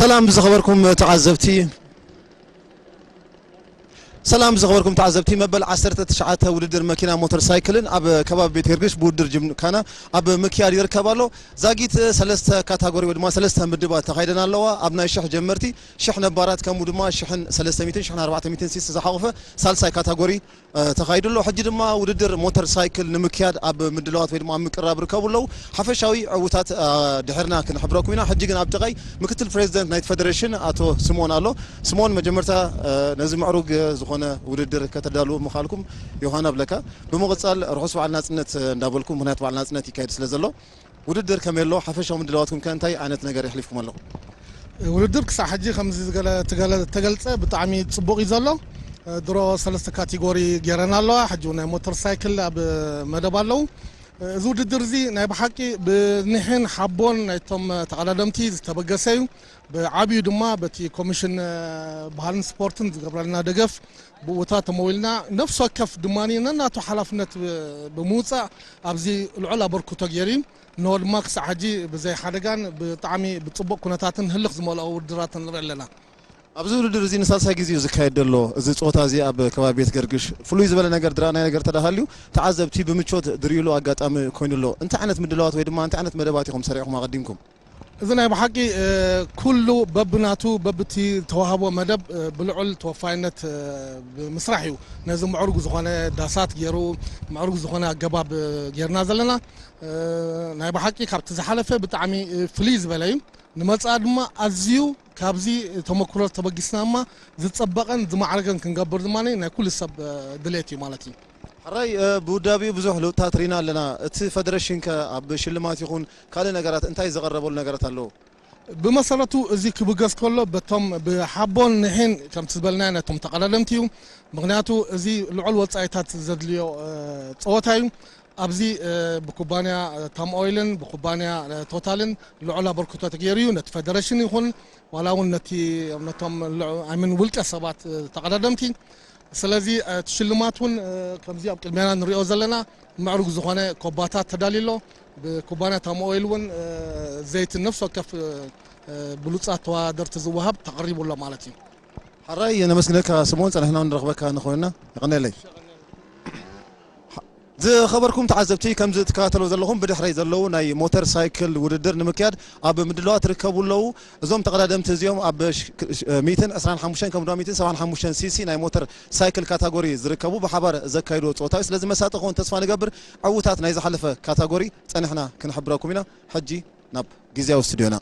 ሰላም ዝኸበርኩም ተዓዘብቲ፣ ሰላም ዝኸበርኩም ተዓዘብቲ፣ መበል ዓሰርተ ትሽዓተ ውድድር መኪና ሞተር ሳይክልን ኣብ ከባቢ ቤት ገርግሽ ብውድድር ጅምካና ኣብ ምክያድ ይርከብ ኣሎ። ዛጊት ሰለስተ ካታጎሪ ወይ ድማ ሰለስተ ምድባት ተኻይደን ኣለዋ። ኣብ ናይ ሽሕ ጀመርቲ፣ ሽሕ ነባራት፣ ከምኡ ድማ ሽሕን ሰለስተ ሚእትን፣ ሽሕን ኣርባዕተ ሚእትን ሲሲ ዝሓቑፈ ሳልሳይ ካታጎሪ እ፣ ተኻይዱ ኣሎ። ሕጂ ድማ ውድድር ሞተር ሳይክል ንምክያድ ኣብ ምድላዋት ወይ ድማ ኣብ ምቅራብ ይርከቡ ኣለዉ። ሓፈሻዊ ዕዉታት፣ እ፣ ድሕርና ክንሕብረኩም ኢና። ሕጂ ግን ኣብ ጥቓይ ምክትል ፕሬዚደንት ናይቲ ፌደሬሽን ኣቶ ስምኦን ኣሎ። ስምኦን፣ መጀመርታ፣ እ፣ ነዚ ምዕሩግ ዝኾነ ውድድር ከተዳልዉ ምኻልኩም ዮሃና ብለካ። ብምቕጻል ርሑስ በዓል ናጽነት፣ እ፣ እንዳበልኩ፣ ምኽንያት በዓል ናጽነት ይካየድ ስለ ዘሎ፣ ውድድር ከመይ ኣሎ? ሓፈሻዊ ምድላዋትኩም ከ እንታይ ዓይነት ነገር የሕሊፍኩም ኣለኹም? ውድድር ክሳዕ ሕጂ ከምዚ ዝገለ-፣ ትገለ-፣ ተገልጸ ብጣዕሚ ጽቡቕ እዩ ዘሎ። ድሮ ሰለስተ ካቴጎሪ ገይረን ኣለዋ። ሕጂ እውን ናይ ሞተር ሳይክል ኣብ መደብ ኣለዉ። እዚ ውድድር እዚ ናይ ብሓቂ ብኒሕን ሓቦን ናይቶም ተቐዳደምቲ ዝተበገሰ እዩ። ብዓብዩ ድማ በቲ ኮሚሽን ባህልን ስፖርትን ዝገብረልና ደገፍ ብኡታ ተመዊልና፣ ነፍሲ ወከፍ ድማ ነናቱ ሓላፍነት ብምውጻእ ኣብዚ ልዑል ኣበርክቶ ገይሩ እዩ። እንሆ ድማ ክሳዕ ሕጂ ብዘይ ሓደጋን ብጣዕሚ ብጽቡቕ ኩነታትን ህልኽ ዝመልኦ ውድድራት ንርኢ ኣለና። ኣብዚ ውድድር እዚ ንሳልሳይ ግዜ እዩ ዝካየድ ዘሎ። እዚ ጸወታ እዚ ኣብ ከባቢ ቤት ገርግሽ ፍሉይ ዝበለ ነገር ዝረኣናዮ ነገር ተደሃልዩ፣ ተዓዘብቲ ብምቾት ዝርእይሉ ኣጋጣሚ ኮይኑ ኣሎ። እንታይ ዓይነት ምድላዋት ወይ ድማ እንታይ ዓይነት መደባት ኢኹም ሰሪዕኹም ኣቐዲምኩም? እዚ ናይ ብሓቂ፣ እ፣ ኩሉ በብናቱ በብቲ ዝተዋህቦ መደብ፣ እ፣ ብልዑል ተወፋይነት፣ እ፣ ብምስራሕ እዩ ነዚ ምዕሩግ ዝኾነ ዳሳት ገይሩ፣ ምዕሩግ ዝኾነ ኣገባብ፣ እ፣ ጌርና ዘለና። እ፣ ናይ ብሓቂ ካብቲ ዝሓለፈ ብጣዕሚ፣ እ፣ ፍልይ ዝበለ እዩ። ንመጻኢ ድማ ኣዝዩ ካብዚ ተመክሮ ተበጊስና ድማ ዝጸበቐን ዝማዕረገን ክንገብር ድማ ናይ ኩሉ ሰብ፣ እ፣ ድሌት እዩ ማለት እዩ። ሕራይ፣ እ፣ ብውዳቤኡ ብዙሕ ለውጥታት ርኢና ኣለና። እቲ ፈደረሽን ከ ኣብ ሽልማት ይኹን ካልእ ነገራት እንታይ ዘቐረበሉ ነገራት ኣለዎ? ብመሰረቱ እዚ ክብገስ ከሎ በቶም ብሓቦን ንሒን ከምቲ ዝበልናዮ ነቶም ተቐዳደምቲ እዩ። ምኽንያቱ እዚ ልዑል ወጻኢታት ዘድልዮ፣ እ፣ ጸወታ እዩ። ኣብዚ፣ እ፣ ብኩባንያ፣ እ፣ ታም ኦይልን ብኩባንያ፣ እ፣ ቶታልን ልዑል ኣበርክቶ ተገይሩ እዩ። ነቲ ፈደረሽን ይኹን ዋላ እውን ነቲ፣ ነቶም ልዑ-፣ ኣይ ሚን ውልቀ ሰባት፣ እ፣ ተቐዳደምቲ። ስለዚ፣ እ፣ እቲ ሽልማት እውን፣ እ፣ ከምዚ ኣብ ቅድሚያና ንሪኦ ዘለና ምዕሩግ ዝኾነ ኮባታት ተዳልዩ ኣሎ። ብኩባንያ ታም ኦይል እውን፣ እ፣ ዘይቲ ነፍሲ ወከፍ፣ እ፣ እ፣ ብሉጻት ተወዳደርቲ ዝወሃብ ተቐሪቡ ኣሎ ማለት እዩ። ሕራይ ነመስግነካ ስምኦን፣ ጸኒሕና ንረኽበካ ንኾንና። የቐንየለይ። ዝኸበርኩም ተዓዘብቲ፣ ከምዚ ትከታተሉ ዘለኹም ብድሕረይ ዘለዉ ናይ ሞተር ሳይክል ውድድር ንምክያድ ኣብ ምድላዋት ትርከቡ ኣለዉ። እዞም ተቐዳደምቲ እዚኦም ኣብ ሽ-፣ ሽ-፣ ሚእትን ዕስራን ሓሙሽተን ከም ድማ ሚእትን ሰብዓን ሓሙሽተን ሲሲ ናይ ሞተር ሳይክል ካታጎሪ ዝርከቡ ብሓባር ዘካይድዎ ጸወታ እዩ። ስለዚ መሳጢ ክኸውን ተስፋ ንገብር። ዕዉታት ናይ ዝሓለፈ ካታጎሪ ጸኒሕና ክንሕብረኩም ኢና። ሕጂ ናብ ግዝያዊ ስቱድዮና።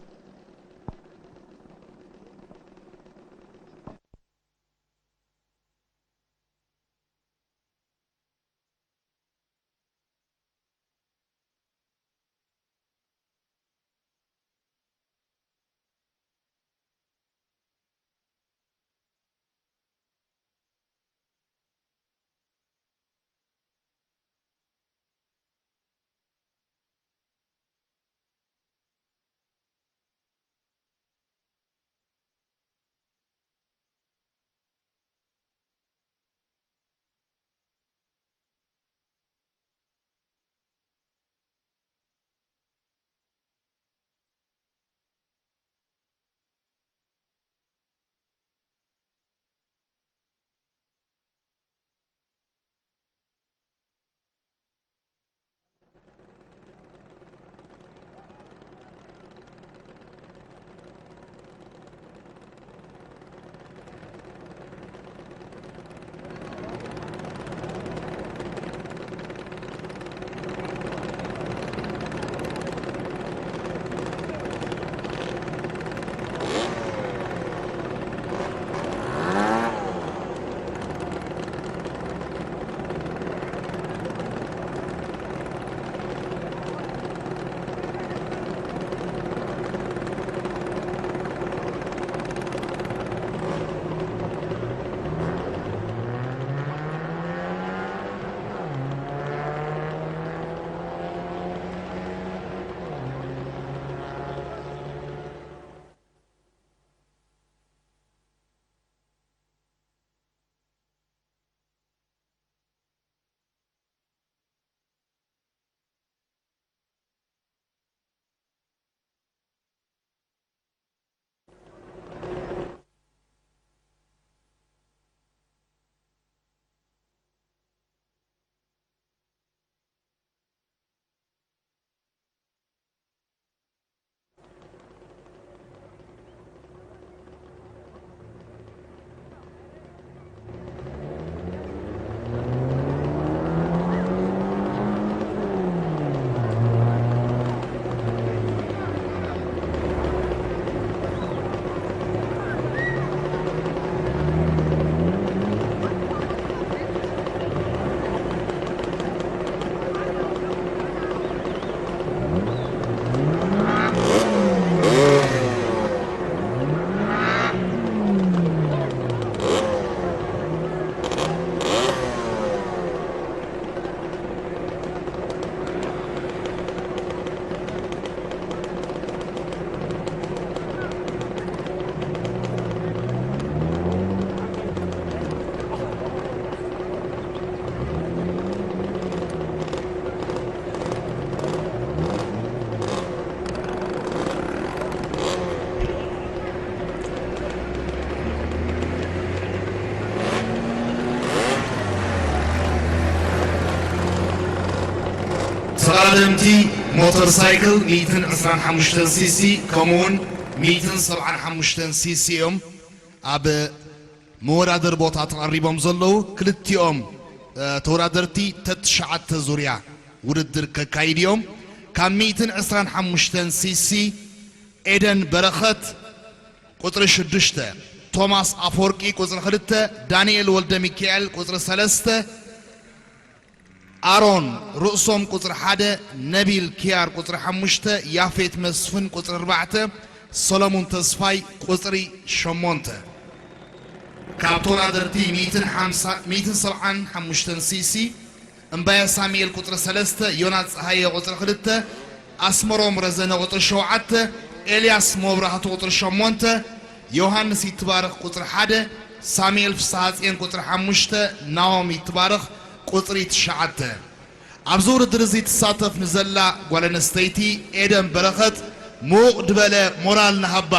ተቐዳደምቲ ሞተር ሳይክል ሚእትን ዕስራን ሓሙሽተን ሲሲ ከምኡውን ሚእትን ሰብዓን ሓሙሽተን ሲሲ እዮም ኣብ መወዳደሪ ቦታ ተቐሪቦም ዘለዉ። ክልቲኦም ተወዳደርቲ ተትሽዓተ ዙርያ ውድድር ከካይድ እዮም። ካብ ሚእትን ዕስራን ሓሙሽተን ሲሲ ኤደን በረኸት ቁጽሪ ሽዱሽተ፣ ቶማስ ኣፈወርቂ ቁጽሪ ክልተ፣ ዳንኤል ወልደ ሚካኤል ቁጽሪ ሰለስተ፣ ኣሮን ርእሶም ቁጽሪ ሓደ፣ ነቢል ኪያር ቁጽሪ ሓሙሽተ፣ ያፌት መስፍን ቁጽሪ ኣርባዕተ፣ ሰሎሙን ተስፋይ ቁጽሪ ሸሞንተ። ካብ ተወዳደርቲ ሚእትን ሓምሳ ሚእትን ሰብዓን ሓሙሽተን ሲሲ እምባየ ሳሙኤል ቁጽሪ ሰለስተ፣ ዮናስ ጸሃየ ቁጽሪ ክልተ፣ ኣስመሮም ረዘነ ቁጽሪ ሸውዓተ፣ ኤልያስ መብራህቱ ቁጽሪ ሸሞንተ፣ ዮሃንስ ይትባረኽ ቁጽሪ ሓደ፣ ሳሙኤል ፍስሃጽዮን ቁጽሪ ሓሙሽተ፣ ናሆም ይትባረኽ ቁጽሪ ትሽዓተ። ኣብዚ ውድድር እዚ ትሳተፍ ንዘላ ጓል ኣንስተይቲ ኤደን በረኸት ምዉቕ ድበለ ሞራል ንሃባ።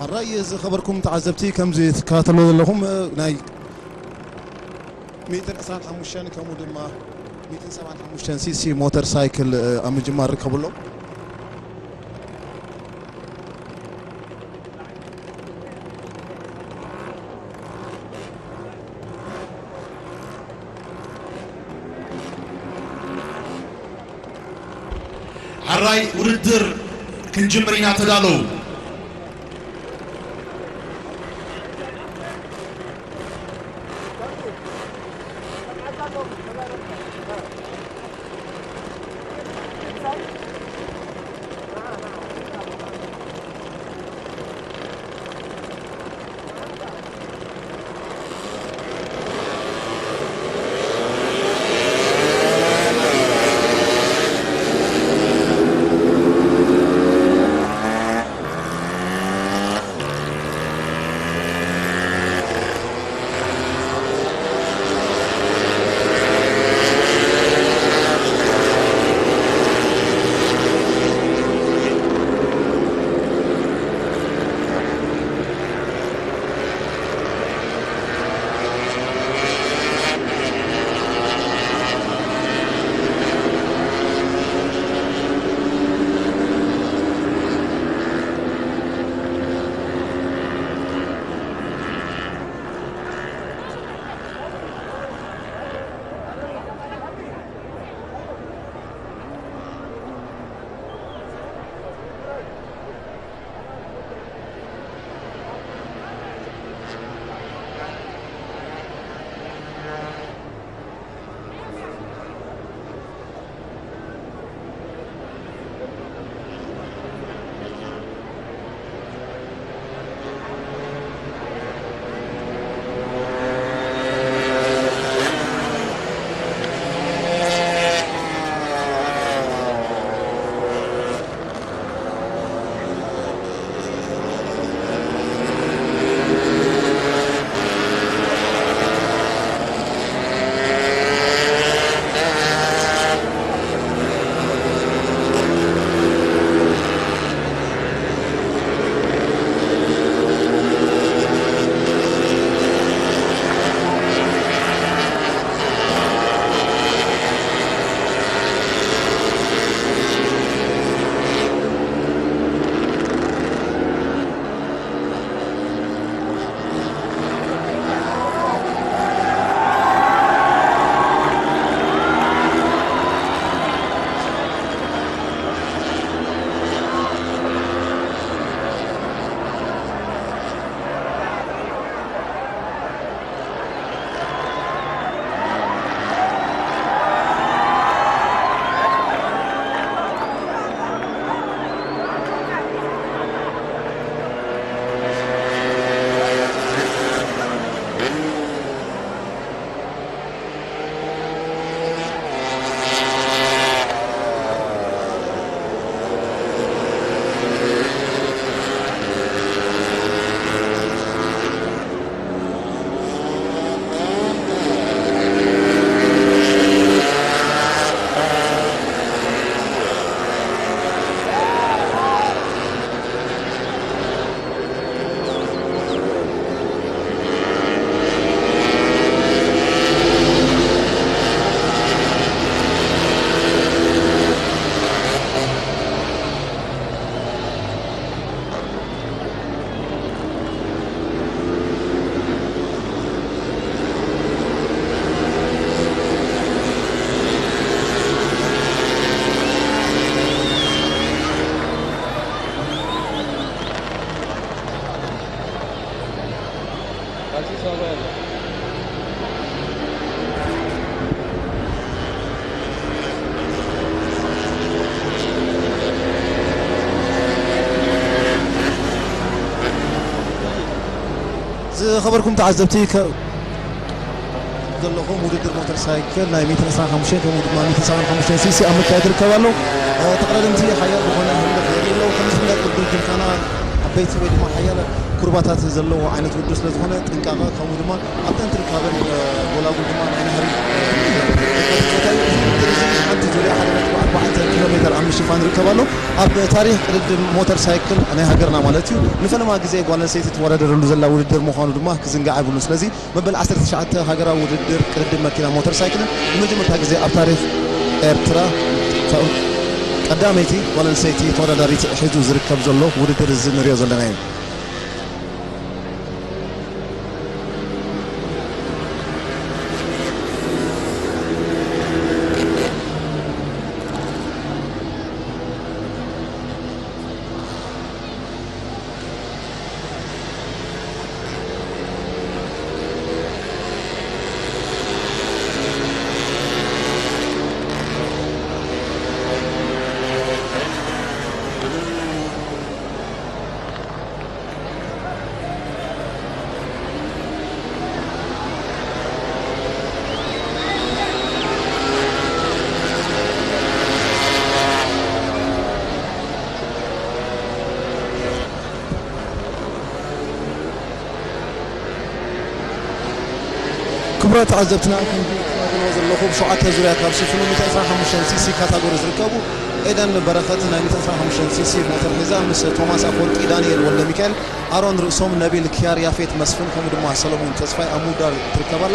ሕራይ ዝኸበርኩም ተዓዘብቲ፣ ከምዚ ትከታተልዎ ዘለኹም፣ እ፣ ናይ ሚእትን ዕስራን ሓሙሽተን ከምኡ ድማ ሚእትን ሰብዓን ሓሙሽተን ሲ ሲ ሞተር ሳይክል፣ እ፣ ኣብ ምጅማር ይርከቡ ኣለዉ። ሕራይ ውድድር ክንጅምር ኢና፣ ተዳለዉ። ዝኸበርኩም ተዓዘብቲ፣ ከ-፣ ዘለኹም ውድድር ሞተር ሳይክል ናይ ሚእትን ዕስራን ሓሙሽተን ከምኡ ድማ ሚእትን ሰብዓን ሓሙሽተን ሲ ሲ ኣብ ምካየድ ይርከብ ኣሎ። እ፣ ተቐዳደምቲ ሓያል ዝኾነ ህልኽ የርኢ ኣለዉ። ከም ዝፍለጥ ውድድር ጅምካና ኣብ ከበይቲ ወይ ድማ ሓያለ ኩርባታት ዘለዎ ዓይነት ውድድር ስለ ዝኾነ ጥንቃቐ፣ ከምኡ ድማ ኣብተን ትርካበን ጎላጉል ድማ ናይ ናህሪ ርክቦት ጾታ እዩ። እዚ ውድድር እዚ ሓንቲ ዙርያ ሓደ ነጥቢ ኣርባዕተ ኪሎ ሜተር ኣብ ምሽፋን ይርከብ ኣሎ። ኣብ ታሪኽ ቅድድም ሞተር ሳይክል ናይ ሃገርና ማለት እዩ ንፈለማ ግዜ ጓል ኣንስተይቲ ትወዳደረሉ ዘላ ውድድር ምዃኑ ድማ ክዝንጋዕ ኣይብሉን። ስለዚ መበል ዓሰርተ ትሽዓተ ሃገራዊ ውድድር ቅድድም መኪና ሞተር ሳይክልን ንመጀመርታ ግዜ ኣብ ታሪኽ ኤርትራ ቀዳመይቲ ጓል ኣንስተይቲ ተወዳዳሪት ሒዙ ዝርከብ ዘሎ ውድድር እዚ ንሪኦ ዘለና እዩ። ክቡራት ተዓዘብትና፣ ከምዚ ትከታተልዎ ዘለኹም ሸውዓተ ዙርያ ካብ ሽፍኑ ሚእቲ ዕስራን ሓሙሽተን ሲሲ ካታጎሪ ዝርከቡ ኤደን በረኸት ናይ ሚእቲ ዕስራን ሓሙሽተን ሲሲ ሞተር ሒዛ ምስ ቶማስ ኣፈወርቂ ዳንኤል ወልደ ሚካኤል ኣሮን ርእሶም፣ ነቢል ኪያር፣ ያፌት መስፍን፣ ከምኡ ድማ ሰለሙን ተስፋይ ኣብ ምውዳር ትርከብ ኣላ።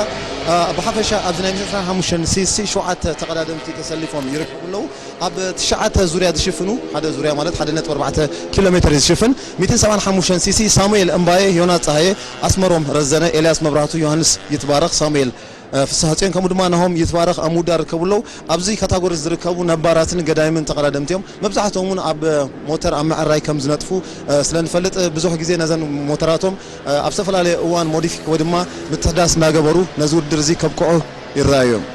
አ፣ ብሓፈሻ ኣብዚ ናይ ሚእቲ ዕስራን ሓሙሽተን ሲሲ ሸውዓተ ተቐዳደምቲ ተሰሊፎም ይርከቡ ኣለዉ። ኣብ ትሽዓተ ዙርያ ዝሽፍኑ፣ ሓደ ዙርያ ማለት ሓደ ነጥቢ ኣርባዕተ ኪሎ ሜተር እዩ ዝሽፍን፣ ሚእትን ሰብዓን ሓሙሽተን ሲሲ ሳሙኤል እምባየ፣ ዮናስ ጸሃየ፣ ኣስመሮም ረዘነ፣ ኤልያስ መብራህቱ፣ ዮሃንስ ይትባረኽ፣ ሳሙኤል እ፣ ፍስሃጽዮን ከምኡ ድማ ናሆም ይትባረኽ ኣብ ምውዳር ይርከቡ ኣለዉ። ኣብዚ ካታጎሪ ዝርከቡ ነባራትን ገዳይምን ተቐዳደምቲ እዮም። መብዛሕትኦም እውን ኣብ ሞተር ኣብ ምዕራይ ከም ዝነጥፉ፣ እ፣ ስለ ንፈልጥ፣ እ፣ ብዙሕ ግዜ ነዘን ሞተራቶም፣ እ፣ ኣብ ዝተፈላለየ እዋን ሞዲፊክ ወይ ድማ ምትሕዳስ እናገበሩ ነዚ ውድድር እዚ ከብቅዑ ይረኣዩ እዮም።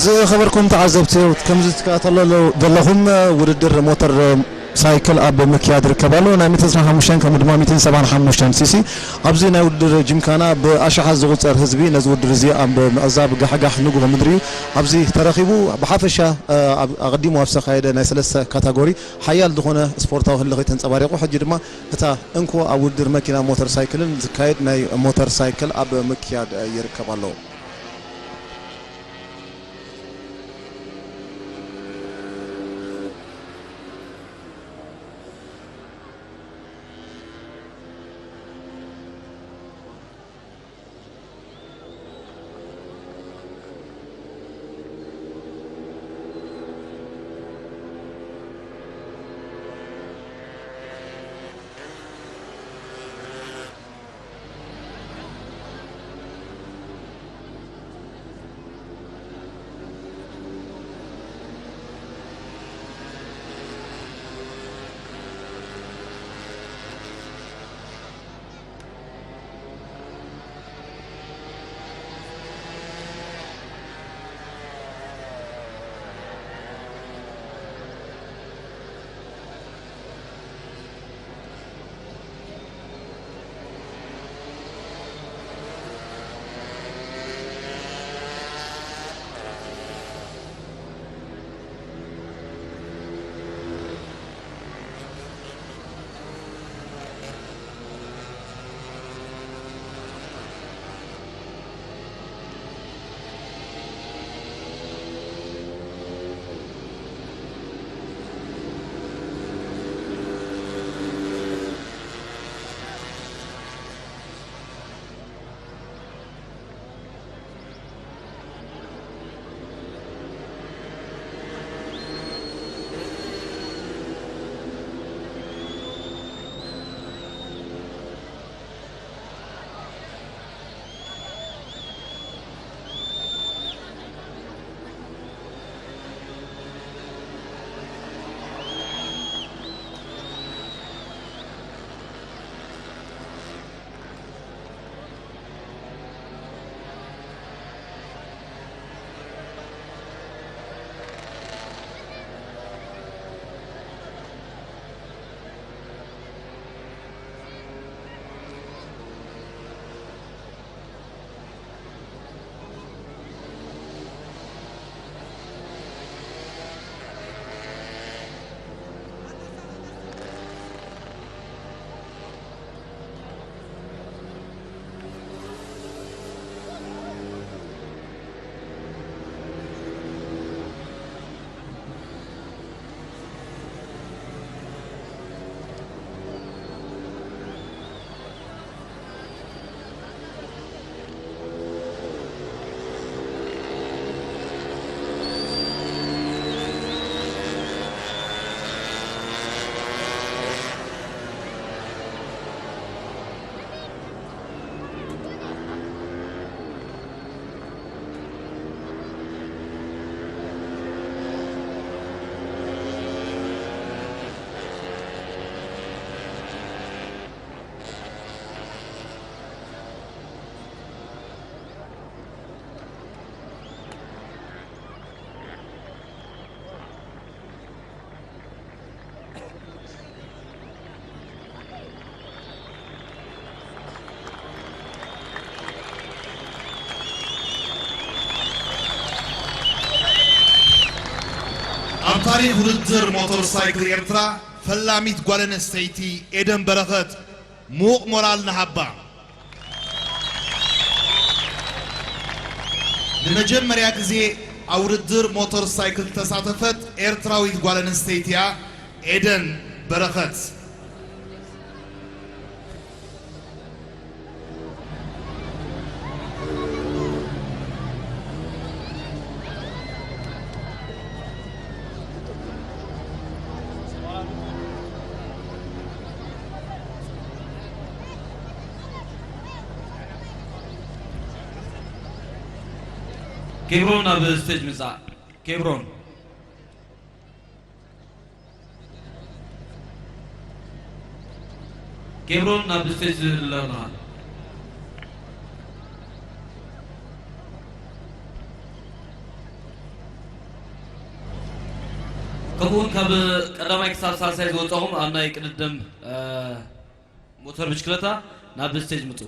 ዝኸበርኩም ተዓዘብቲ፣ ከምዚ ትከታተሉ ዘለኹም ውድድር ሞተር ሳይክል ኣብ ምክያድ ይርከብ ኣሎ። ናይ ሚእቲ ዕስራን ሓሙሽተን ከምኡ ድማ ሚእቲ ሰብዓን ሓሙሽተን ሲሲ። ኣብዚ ናይ ውድድር ጅምካና ብኣሽሓት ዝቑጸር ህዝቢ ነዚ ውድድር እዚ ኣብ ምዕዛብ ጋሕጋሕ ንግሆ ምድሪ እዩ ኣብዚ ተረኺቡ። ብሓፈሻ፣ እ፣ ኣብ፣ ኣቐዲሙ ኣብ ዝተኻየደ ናይ ሰለስተ ካታጎሪ ሓያል ዝኾነ ስፖርታዊ ህልኺ ተንጸባሪቑ። ሕጂ ድማ እታ እንኮ ኣብ ውድድር መኪና ሞተር ሳይክልን ዝካየድ ናይ ሞተር ሳይክል ኣብ ምክያድ ይርከብ ኣሎ። ኣብ ታሪኽ ውድድር ሞተር ሳይክል ኤርትራ ፈላሚት ጓል ኣንስተይቲ ኤደን በረኸት፣ ምዉቕ ሞራል ንሃባ። ንመጀመርያ ግዜ ኣብ ውድድር ሞተር ሳይክል ዝተሳተፈት ኤርትራዊት ጓል ኣንስተይቲ እያ ኤደን በረኸት። ኬብሮን ናብ ስቴጅ ምጻእ። ኬብሮን። ኬብሮን ናብ ስቴጅ ዝልለኻ። ከምኡውን ካብ ቀዳማይ ክሳብ ሳልሳይ ዝወጻኹም ኣብ ናይ ቅድድም ሞተር ብሽክለታ ናብ ስቴጅ ምጹ።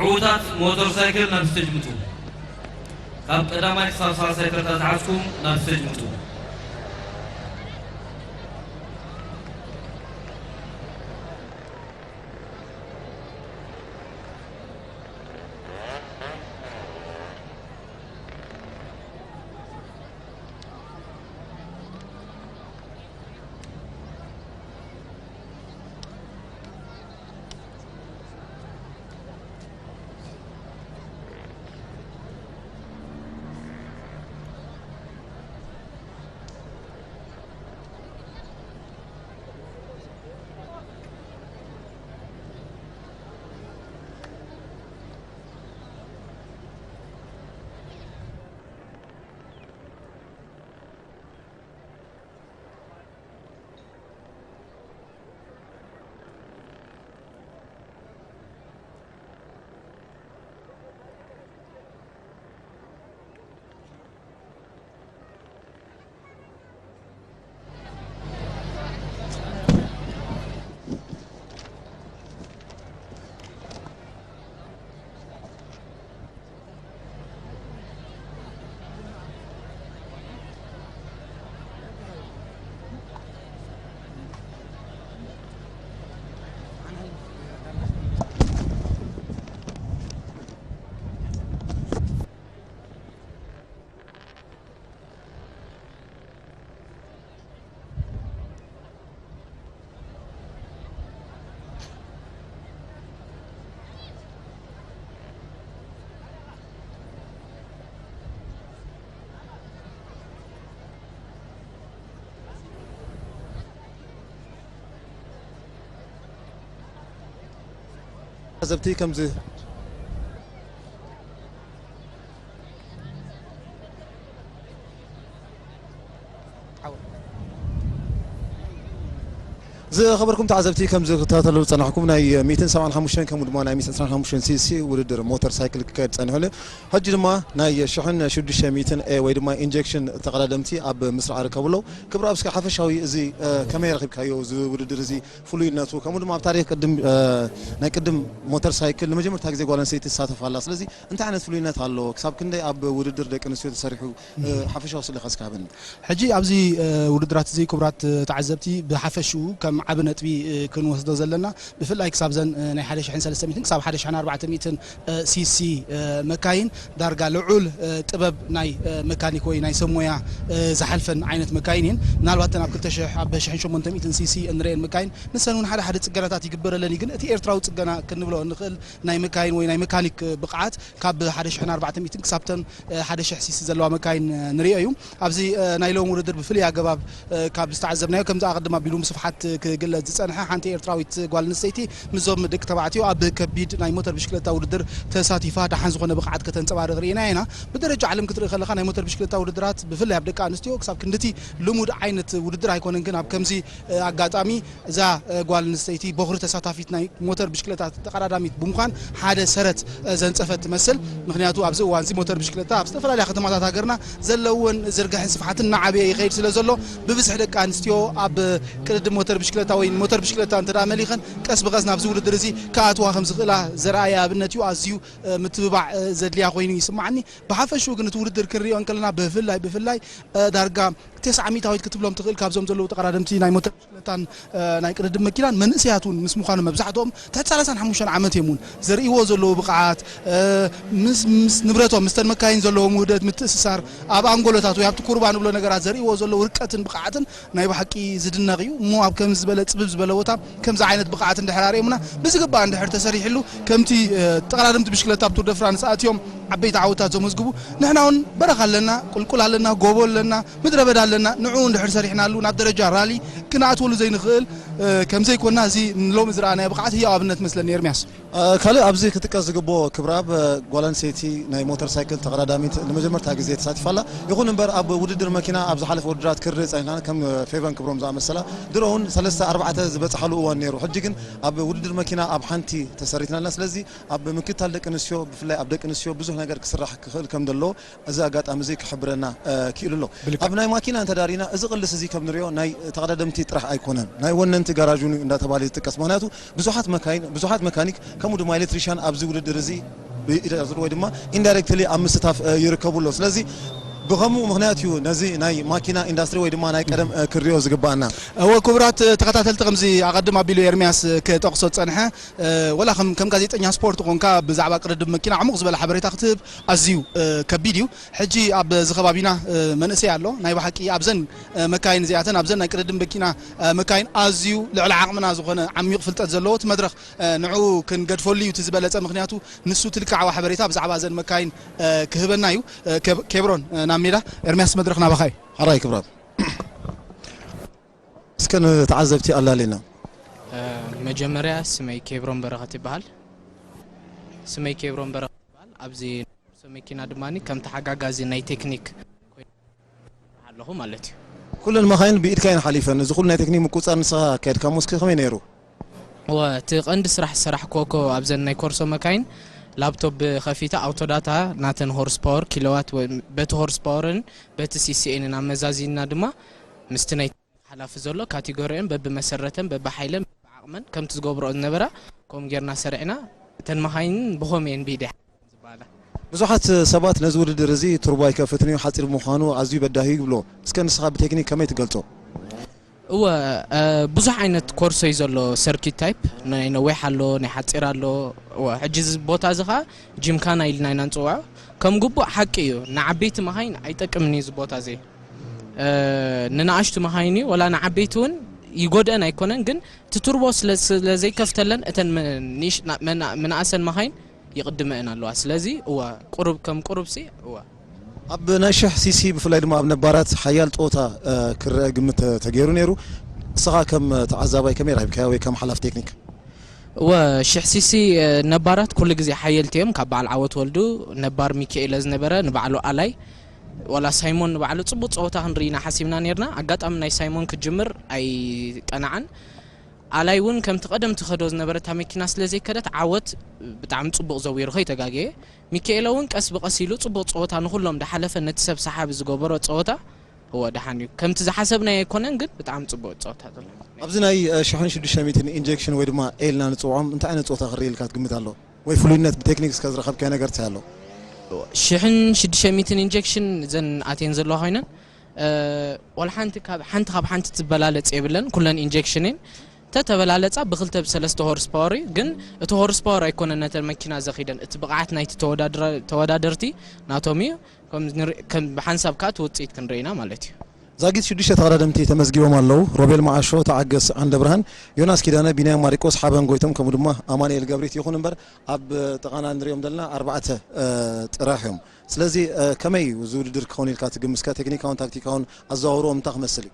ዕዉታት ሞተር ሳይክል ናብ ስቴጅ ምጹ። ካብ ቀዳማይ ክሳብ ሳልሳይ ተርታ ዝሓዝኩም ናብ ስቴጅ ምጹ። ተዓዘብቲ ከምዚ ዝኸበርኩም ተዓዘብቲ፣ ከም ዝከታተሉ ዝጸናሕኩም ናይ ሚእትን ሰብዓን ሓሙሽተን ከምኡ ድማ ናይ ሚእትን ዕስራን ሓሙሽተን ሲ ሲ ውድድር ሞተር ሳይክል ክካየድ ጸኒሑ ኣሎ። ሕጂ ድማ ናይ ሽሕን ሽዱሽተ ሚእትን ኤ ወይ ድማ ኢንጀክሽን ተቐዳደምቲ ኣብ ምስራዕ ይርከቡ ኣለዉ። ክብረኣብ፣ እስከ ሓፈሻዊ እዚ፣ እ፣ ከመይ ረኺብካዮ? እዚ ውድድር እዚ ፍሉይነቱ፣ ከምኡ ድማ ኣብ ታሪኽ ቅድም፣ እ፣ ናይ ቅድም ሞተር ሳይክል ንመጀመርታ ግዜ ጓል ኣንስተይቲ ትሳተፍ ኣላ። ስለዚ እንታይ ዓይነት ፍሉይነት ኣለዎ? ክሳብ ክንደይ ኣብ ውድድር ደቂ ኣንስትዮ ተሰሪሑ? እ፣ ሓፈሻዊ ስእሊ ከ እስከ ሃበኒ። ሕጂ ኣብዚ፣ እ፣ ውድድራት እዚ ክቡራት፣ እ፣ ተዓዘብቲ ብሓፈሽኡ ከም ዓቢ ነጥቢ፣ እ፣ ክንወስዶ ዘለና ብፍላይ ክሳብ ዘን፣ እ፣ ናይ ሓደ ሽሕን ሰለስተ ሚእትን ክሳብ ሓደ ሽሕን ኣርባዕተ ሚእትን፣ እ፣ ሲ ሲ፣ እ፣ መካይን ዳርጋ ልዑል፣ እ፣ ጥበብ ናይ፣ እ፣ መካኒክ ወይ ናይ ሰብ ሞያ፣ እ፣ ዝሓልፈን ዓይነት መካይን እየን። ምናልባት እተን ኣብ ክልተ ሽሕ ኣብ ሽሕን ሸሞንተ ሚእትን ሲ ሲ እንርእየን መካይን ንሰን እውን ሓደ ሓደ ጽገናታት ይግበረለን እዩ። ግን እቲ ኤርትራዊ ጽገና ክንብሎ እንኽእል ናይ መካይን ወይ ናይ መካኒክ ብቕዓት ካብ ሓደ ሽሕን ኣርባዕተ ሚእትን ክሳብ ተን፣ እ፣ ሓደ ሽሕ ሲ ሲ ዘለዋ መካይን፣ እ፣ ንርእዮ እዩ። ኣብዚ፣ እ፣ ናይ ሎሚ ውድድር ብፍሉይ ኣገባብ፣ እ፣ ካብ ዝተዓዘብናዮ፣ ከምዚ ኣቐድም ኣቢሉ ብስፍሓት ክግለጽ ዝጸንሐ፣ ሓንቲ ኤርትራዊት ጓል ኣንስተይቲ ምስዞም ደቂ ተባዕትዮ ኣብ ከቢድ ናይ ሞተር ብሽክለታ ውድድር ተሳቲፋ ደሓን ዝኾነ ብቕዓት ከተንጸባርቕ ርኢናያ ኢና። ብደረጃ ዓለም ክትርኢ ከለኻ ናይ ሞተር ብሽክለታ ውድድራት ብፍላይ ኣብ ደቂ ኣንስትዮ ክሳብ ክንድቲ ልሙድ ዓይነት ውድድር ኣይኮነን፣ ግን ኣብ ከምዚ፣ እ፣ ኣጋጣሚ እዛ፣ እ፣ ጓል ኣንስተይቲ ቦኽሪ ተሳታፊት ናይ ሞተር ብሽክለታ ተቐዳዳሚት ብምዃን ሓደ ሰረት፣ እ፣ ዘንጸፈት ትመስል። ምኽንያቱ ኣብዚ እዋን እዚ ሞተር ብሽክለታ ኣብ ዝተፈላለያ ከተማታት ሃገርና ዘለወን ዝርግሐን ስፍሓትን እናዓበየ ይኸይድ ስለ ዘሎ፣ ብብዝሒ ደቂ ኣንስትዮ ኣብ ቅድድም ሞተር ብሽክለታ ወይ ሞተር ብሽክለታ እንተ ደኣ መሊኸን ቀስ ብቐስ ናብዚ ውድድር እዚ ክኣትዋ ከም ዝኽእላ ዘርኣየ ኣብነት እዩ። ኣዝዩ፣ እ፣ ምትብባዕ፣ እ፣ ዘድልያ ኮይኑ ይስምዓኒ። ብሓፈሽኡ ግን እቲ ውድድር ክንሪኦ እንከለና ብፍላይ፣ ብፍላይ፣ እ፣ ዳርጋ ተስዓ ሚእታዊት ክትብሎም ትኽእል ካብዞም ዘለዉ ተቐዳደምቲ ናይ ሞተር ብሽክለታን፣ እ፣ ናይ ቅድድም መኪናን መንእሰያት እውን ምስ ምዃኑ መብዛሕትኦም ትሕቲ ሰላሳን ሓሙሽተን ዓመት እዮም እውን ዘርእይዎ ዘለዉ ብቕዓት፣ እ፣ ምስ፣ ምስ ንብረቶም፣ ምስተን መካይን ዘለዎም ውህደት ምትእስሳር፣ ኣብ ኣንጎሎታት ወይ ኣብቲ ኩርባ ንብሎ ነገራት ዘርእይዎ ዘለዉ ርቀትን ብቕዓትን ናይ ብሓቂ ዝድነቕ እዩ። እሞ ኣብ ከምዚ ዝበለ ጽብብ ዝበለ ቦታ ከምዚ ዓይነት ብቕዓት እንድሕር ኣርእዮምና ብዝግባእ እንድሕር ተሰሪሕሉ ከምቲ፣ እ፣ ተቐዳደምቲ ብሽክለታ ኣብ ቱር ደ ፍራንስ ኣትዮም ዓበይቲ ዓወታት ዘመዝግቡ፣ ንሕና እውን በረኻ ኣለና፣ ቁልቁል ኣለና፣ ጎቦ ኣለና፣ ምድረ በዳ ኣለና። ንዕኡ እንድሕር ሰሪሕናሉ ናብ ደረጃ ራሊ ክንኣትወሉ ዘይንኽእል ከምዘይኮና፣ እዚ ሎሚ ዝረኣናዮ ብቕዓት ህያው ኣብነት መስለኒ። ኤርምያስ፣ ካልእ ኣብዚ ክጥቀስ ዝግብኦ፣ ክብረኣብ፣ ጓል ኣንስተይቲ ናይ ሞተር ሳይክል ተቐዳዳሚት ንመጀመርታ ግዜ ተሳቲፋ ኣላ። ይኹን እምበር ኣብ ውድድር መኪና ኣብ ዝሓለፈ ውድድራት ክርኢ ጸኒሕና፣ ከም ፌቨን ክብሮም ዝኣመሰላ ድሮ እውን ሰለስተ ኣርባዕተ ዝበጽሓሉ እዋን ነይሩ። ሕጂ ግን ኣብ ውድድር መኪና ኣብ ሓንቲ ተሰሪትና ኣለና። ስለዚ ኣብ ምክትታል ደቂ ኣንስትዮ፣ ብፍላይ ኣብ ደቂ ኣንስትዮ ብዙሕ ነገር ክስራሕ ክኽእል ከም ዘሎ እዚ ኣጋጣሚ እዚ ክሕብረና ክኢሉ ኣሎ። ኣብ ናይ ማኪና እንተዳሪና፣ እዚ ቅልስ እዚ ከም ንሪኦ ናይ ተቐዳደምቲ ጥራሕ ኣይኮነን፣ ናይ ወነንቲ ጋራጅ እውን እንዳተባለ ዝጥቀስ። ምክንያቱ ብዙሓት መካይን፣ ብዙሓት መካኒክ፣ ከምኡ ድማ ኤሌክትሪሻን ኣብዚ ውድድር እዚ ብኢድ ኣዙር ወይ ድማ ኢንዳይሬክትሊ ኣብ ምስታፍ ይርከቡ ኣለዉ። ስለዚ ብኸምኡ ምክንያት እዩ ነዚ ናይ ማኪና ኢንዳስትሪ ወይ ድማ ናይ ቀደም ክንሪኦ ዝግባኣና። እወ፣ ክቡራት ተኸታተልቲ፣ ከምዚ ኣቐድም ኣቢሉ ኤርምያስ ክጠቕሶ ዝጸንሐ፣ ወላ ከም፣ ከም ጋዜጠኛ ስፖርት ኾንካ ብዛዕባ ቅድድም መኪና ዕሙቕ ዝበለ ሓበሬታ ክትህብ ኣዝዩ ከቢድ እዩ። ሕጂ ኣብዚ ከባቢና መንእሰይ ኣሎ፣ ናይ ብሓቂ ኣብዘን መካይን እዚኣተን፣ ኣብዘን ናይ ቅድድም መኪና መካይን ኣዝዩ ልዕሊ ዓቕምና ዝኾነ ዓሚቕ ፍልጠት ዘለዎ፣ እቲ መድረኽ ንዕኡ ክንገድፈሉ እዩ እቲ ዝበለጸ። ምክንያቱ ንሱ እቲ ልክዓዊ ሓበሬታ ብዛዕባ እዘን መካይን ክህበና እዩ። ኬብ-፣ ኬብሮን፣ ናብ ሜዳ። ኤርምያስ፣ መድረኽ ናባኻ እዩ። ሓራይ ክብራት። እስከ ንተዓዘብቲ ኣላልየና። መጀመርያ ስመይ ኬብሮን በረኸት ይበሃል። ስመይ ኬብሮን በረኸት ይበሃል። ኣብዚ ናይ ኮርሶ መኪና ድማ ከም ተሓጋጋዚ ናይ ቴክኒክ ኮይነ ኣለኹ ማለት እዩ። ኩለን መኻይን ብኢድካ እየን ሓሊፈን። እዚ ኩሉ ናይ ቴክኒክ ምቁጽጻር ንስኻ ኣካየድካ እሞ፣ እስኪ ከመይ ነይሩ? እወ፣ እቲ ቀንዲ ስራሕ ዝሰራሕክዎ እኮ ኣብዘን ናይ ኮርሶ መካይን፣ ላፕቶፕ ከፊተ፣ ኣውቶዳታ ናተን ሆርስ ፓወር፣ ኪሎዋት፣ ወይ በቲ ሆርስ ፓወርን በቲ ሲሲኤንን ኣመዛዚንና ድማ ምስቲ ናይ ሓላፊ ዘሎ ካቴጎሪአን በብመሰረተን፣ በብሓይለን፣ በብዓቕመን ከምቲ ዝገብርኦ ዝነበራ ከምኡ ጌርና ሰሪዕና። እተን መኻይን ብኸምኡ እየን ብኢደይ ዝበሃላ። ብዙሓት ሰባት ነዚ ውድድር እዚ ቱርቦ ኣይከፍትን እዩ፣ ሓጺር ብምዃኑ ኣዝዩ በዳሂ ይብሎ። እስከ ንስኻ ብቴክኒክ ከመይ ትገልጾ? እወ፣ እ፣ ብዙሕ ዓይነት ኮርሶ እዩ ዘሎ፣ ሰርኪት ታይፕ፣ ናይ ነዊሕ ኣሎ፣ ናይ ሓጺር ኣሎ። እወ፣ ሕጂ እዚ ቦታ እዚ ኸኣ ጂምካና ኢልና ኢና ንጽውዖ። ከም ግቡእ ሓቂ እዩ፣ ንዓበይቲ መኻይን ኣይጠቅምን እዩ እዚ ቦታ እዚ። እ፣ ንንኣሽቱ መኻይን እዩ፣ ወላ ንዓበይቲ እውን ይጎድአን ኣይኮነን፣ ግን እቲ ቱርቦ ስለ፣ ስለ ዘይከፍተለን እተን መ-፣ ንእሽ-፣ ና-፣ መና-፣ መናእሰን መኻይን ይቕድመአን ኣለዋ። ስለዚ እወ፣ ቁሩብ ከም ቁሩብሲ እወ። ኣብ ናይ ሽሕ ሲሲ ብፍላይ ድማ ኣብ ነባራት ሓያል ጸወታ፣ እ፣ ክረአ ግምት ተ-፣ ተገይሩ ነይሩ። ንስኻ ከም ተዓዛባይ ከመይ ረኺብካዮ ወይ ከም ሓላፊ ቴክኒክ? እወ፣ ሽሕ ሲሲ፣ እ፣ ነባራት ኩሉ ግዜ ሓየልቲ እዮም። ካብ በዓል ዓወት ወልዱ፣ ነባር ሚካኤለ ዝነበረ፣ ንባዕሉ ኣላይ፣ ዋላ ሳይሞን ንባዕሉ ጽቡቕ ጸወታ ክንርኢ ኢና ሓሲብና ነይርና። ኣጋጣሚ ናይ ሳይሞን ክጅምር ኣይቀናዓን። ኣላይ እውን ከምቲ ቀደም ትኸዶ ዝነበረታ መኪና ስለ ዘይከደት፣ ዓወት ብጣዕሚ ጽቡቕ ዘዊሩ ከይተጋገየ። ሚካኤለ እውን ቀስ ብቐስ ኢሉ ጽቡቕ ጸወታ፣ ንኹሎም ዝሓለፈ ነቲ ሰብ ሰሓቢ ዝገበሮ ጸወታ፣ እወ፣ ደሓን እዩ። ከምቲ ዝሓሰብናዮ ኣይኮነን፣ ግን ብጣዕሚ ጽቡቕ ጸወታ ዘሎ። ኣብዚ ናይ፣ እ፣ ሽሕን ሽዱሽተ ሚእትን ኢንጀክሽን ወይ ድማ ኤልና ንጽውዖም እንታይ ዓይነት ጸወታ ክርኢ ኢልካ ትግምት ኣሎ? ወይ ፍሉይነት ብቴክኒክ እስከ ዝረኸብካዮ ነገር እንታይ ኣሎ? ሽሕን ሽዱሽተ ሚእትን ኢንጀክሽን እዘን ኣትየን ዘለዋ ኮይነን፣ እ፣ ዋላ ሓንቲ ካብ፣ ሓንቲ ካብ ሓንቲ ትበላለጽ የብለን፣ ኩለን ኢንጀክሽን እየን። ተተበላለጻ ብክልተ ብሰለስተ ሆርስ ፓወር እዩ፣ ግን እቲ ሆርስ ፓወር ኣይኮነን ነተን መኪና ዘኺደን፣ እቲ ብቕዓት ናይቲ ተወዳድራ-፣ ተወዳደርቲ ናቶም እዩ። ከም ንር-፣ ከም ብሓንሳብ ከኣ እቲ ውጽኢት ክንርኢ ኢና ማለት እዩ። ዛጊት ሽዱሽተ ተቐዳደምቲ ተመዝጊቦም ኣለዉ። ሮቤል መዓሾ፣ ተዓገስ ዓንደብርሃን፣ ዮናስ ኪዳነ፣ ቢንያም ማሪቆስ፣ ሓበን ጎይቶም፣ ከምኡ ድማ ኣማኑኤል ገብሪት። ይኹን እምበር ኣብ ጥቓና ንሪኦም ዘለና ኣርባዕተ፣ እ፣ ጥራሕ እዮም። ስለዚ፣ እ፣ ከመይ እዩ እዚ ውድድር ክኸውን ኢልካ ትግምት? እስከ ቴክኒካውን ታክቲካውን ኣዘዋውርኦም እንታይ ክመስል እዩ?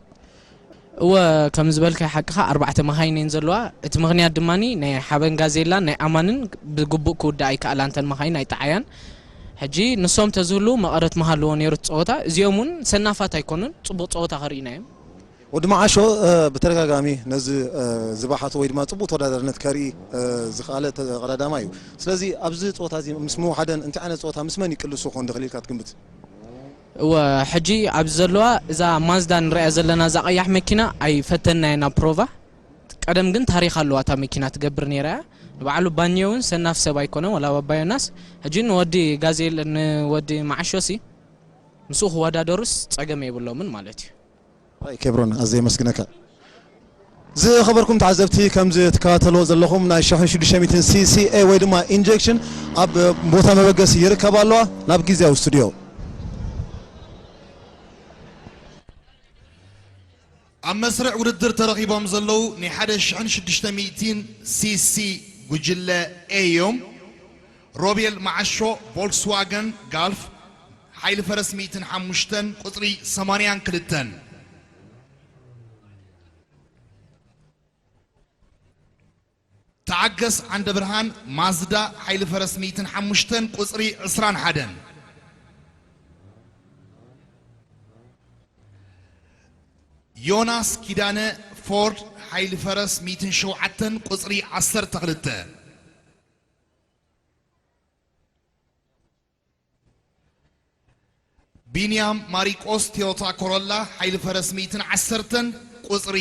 እወ፣ ከም ዝበልካዮ ሓቅኻ፣ ኣርባዕተ መኻይን እየን ዘለዋ። እቲ ምኽንያት ድማ ናይ ሓበን ጋዜላን ናይ ኣማንን ብግቡእ ክውድኣ ኣይከኣላን፣ እተን መኻይን ኣይጠዓያን። ሕጂ ንሶም ተዝህልዉ መቐረት ምሃልዎ ነይሩ እቲ ጸወታ። እዚኦም እውን ሰናፋት ኣይኮኑን፣ ጽቡቕ ጸወታ ከርእዩና እዮም። ወዲ መዓሾ፣ እ፣ ብተደጋጋሚ ነዚ፣ እ፣ ዝባሓቶ ወይ ድማ ጽቡቕ ተወዳዳርነት ከርኢ፣ እ፣ ዝኸኣለ ተቐዳዳማይ እዩ። ስለዚ ኣብዚ ጸወታ እዚ ምስ ምውሓደን እንታይ ዓይነት ጸወታ ምስ መን ይቅልሱ ክኾን ዝኽእል ኢልካ ትግምት? እወ፣ ሕጂ ኣብዚ ዘለዋ እዛ ማዝዳ ንሪኣ ዘለና እዛ ቀያሕ መኪና ኣይፈተንናያ ናብ ፕሮቫ። ቀደም ግን ታሪኽ ኣለዋ እታ መኪና ትገብር ነይራ እያ። ንባዕሉ ባንዮ እውን ሰናፍ ሰብ ኣይኮነን፣ ዋላ ባባ ዮናስ። ሕጂ ንወዲ ጋዜል፣ ንወዲ መዓሾሲ ምስኡ ክወዳደሩስ ጸገም የብሎምን ማለት እዩ። ኣይ ኬብሮን፣ ኣዝየ የመስግነካ። ዝኸበርኩም ተዓዘብቲ፣ ከምዚ ትከታተልዎ ዘለኹም ናይ ሽሕን ሽዱሽተ ሚእትን ሲ ሲ ኤ ወይ ድማ ኢንጀክሽን ኣብ ቦታ መበገሲ ይርከብ ኣለዋ። ናብ ግዜያዊ ስቱድዮ። ኣብ መስርዕ ውድድር ተረኺቦም ዘለዉ ናይ ሓደ ሽሕን ሽዱሽተ ሚእትን ሲ ሲ ጉጅለ ኤ እዮም። ሮቤል መዓሾ፣ ቮልክስዋገን ጋልፍ፣ ሓይሊ ፈረስ ሚእትን ሓሙሽተን፣ ቁጽሪ ሰማንያን ክልተን። ሓገስ ዓንደ ብርሃን ማዝዳ ሓይሊ ፈረስ ሚእትን ሓሙሽተን ቁጽሪ ዕስራን ሓደን። ዮናስ ኪዳነ ፎርድ ሓይሊ ፈረስ ሚእትን ሸውዓተን ቁጽሪ ዓሰርተ ክልተ። ቢንያም ማሪቆስ ቶዮታ ኮሮላ ሓይሊ ፈረስ ሚእትን ዓሰርተን ቁጽሪ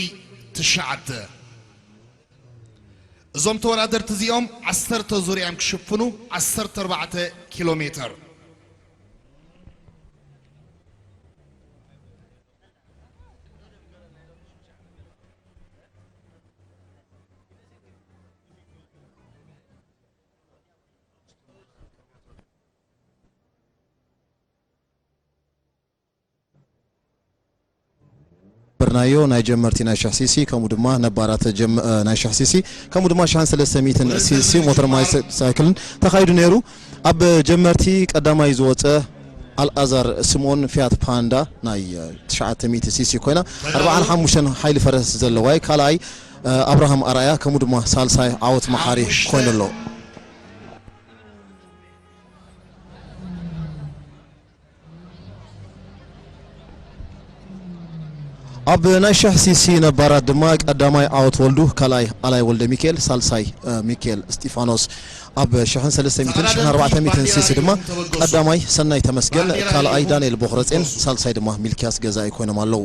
ትሽዓተ። እዞም ተወዳደርቲ እዚኦም ዓሰርተ ዙርያ እዮም ክሽፍኑ፣ ዓሰርተ ኣርባዕተ ኪሎ ሜትር። በርናዮ ናይ ጀመርቲ ናይ ሽሕ ሲሲ ከምኡ ድማ ነባራት ጀም-፣ እ፣ ናይ ሽሕ ሲሲ ከምኡ ድማ ሽሕን ሰለስተ ሚእትን ሲሲ ሞተር ማይ ሳይክልን ተኻይዱ ነይሩ። ኣብ ጀመርቲ ቀዳማይ ዝወፀ ኣልኣዛር ስምኦን ፊያት ፓንዳ ናይ፣ እ፣ ትሽዓተ ሚእቲ ሲሲ ኮይና ኣርባዓን ሓሙሽተን ሓይሊ ፈረስ ዘለዋ እያ። ካልኣይ፣ እ፣ ኣብርሃም ኣርኣያ ከምኡ ድማ ሳልሳይ ዓወት መሓሪ ኮይኑ ኣሎ። ኣብ ናይ ሽሕ ሲሲ ነባራት ድማ ቀዳማይ ዓወት ወልዱ፣ ካልኣይ ኣላይ ወልደ ሚካኤል፣ ሳልሳይ፣ እ፣ ሚካኤል እስጢፋኖስ። ኣብ ሽሕን ሰለስተ ሚእትን ሽሕን ኣርባዕተ ሚእትን ሲሲ ድማ ቀዳማይ ሰናይ ተመስገን፣ ካልኣይ ዳንኤል ቦኽረጼን፣ ሳልሳይ ድማ ሚልኪያስ ገዛኢ ኮይኖም ኣለዉ።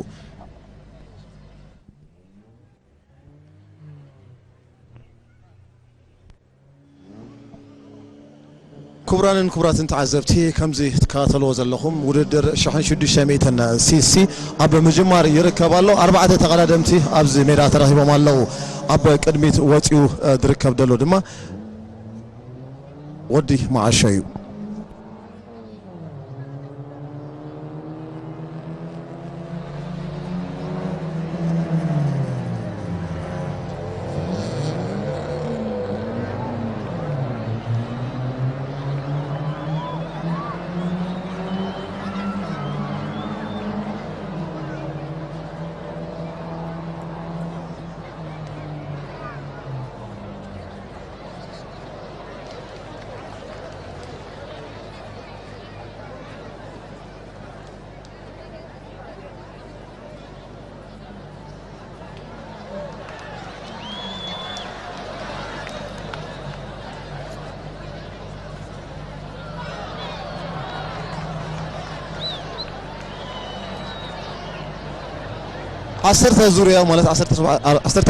ክቡራንን ክቡራትን ተዓዘብቲ፣ ከምዚ ትከታተልዎ ዘለኹም ውድድር ሽሕን ሽዱሽተ ሚእትን ሲሲ ኣብ ምጅማር ይርከብ ኣሎ። ኣርባዕተ ተቐዳደምቲ ኣብዚ ሜዳ ተረኺቦም ኣለዉ። ኣብ ቅድሚት ወፂኡ፣ እ፣ ዝርከብ ዘሎ ድማ ወዲ መዓሾ እዩ። ዓሰርተ ዙርያ ማለት ዓሰርተ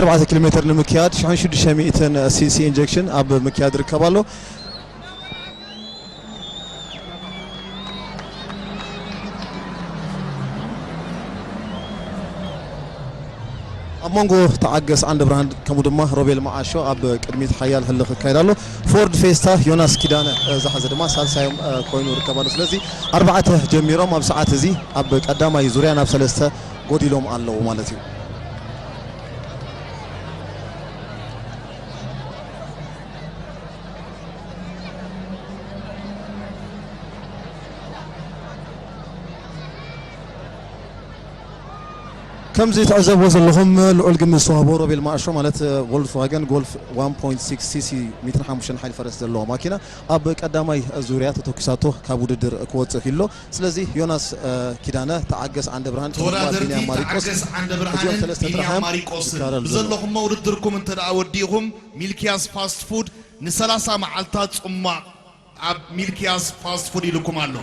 ኣርባዕተ ኪሎ ሜትር ንምክያድ ሽሕን ሽዱሽተ ሚእትን ሲሲ ኢንጀክሽን ኣብ ምክያድ ይርከብ ኣሎ። ኣብ መንጎ ተዓገስ ዓንደ ብርሃን ከምኡ ድማ ሮቤል መዓሾ ኣብ ቅድሚት ሓያል ህልኽ ይካየድ ኣሎ። ፎርድ ፌስታ ዮናስ ኪዳነ፣ እ፣ ዝሓዘ ድማ ሳልሳዮም፣ እ፣ ኮይኑ ይርከብ ኣሎ። ስለዚ ኣርባዕተ ጀሚሮም ኣብ ሰዓት እዚ ኣብ ቀዳማይ ዙርያ ናብ ሰለስተ ጎዲሎም ኣለዉ ማለት እዩ። ከምዚ ትዕዘብዎ ዘለኹም ልዑል ግምት ዝተዋህቦ ሮቤል ማዕሾ ማለት ቮልክስዋገን ጎልፍ ዋን ፖይንት ሲክስ ሲሲ ሚእትን ሓሙሽተን ሓይሊ ፈረስ ዘለዋ ማኪና ኣብ ቀዳማይ ዙርያ ተተኩሳቶ ካብ ውድድር ክወፅእ ክኢሎ። ስለዚ ዮናስ፣ እ፣ ኪዳነ፣ ተዓገስ ዓንደ ብርሃን፣ ተወዳደርቲ ቢንያም ማሪቆስ፣ ተዓገስ ዓንደ ብርሃንን እዚኦም ሰለስተ ቢንያም ጥራሕ እዮም ማሪቆስን ይካረሉ ዘለዉ። ብዘለኹሞ ውድድርኩም እንተ ደኣ ወዲእኹም ሚልኪያስ ፋስት ፉድ ንሰላሳ መዓልታት ጽሟቕ ኣብ ሚልኪያስ ፋስት ፉድ ኢልኩም ኣሎ።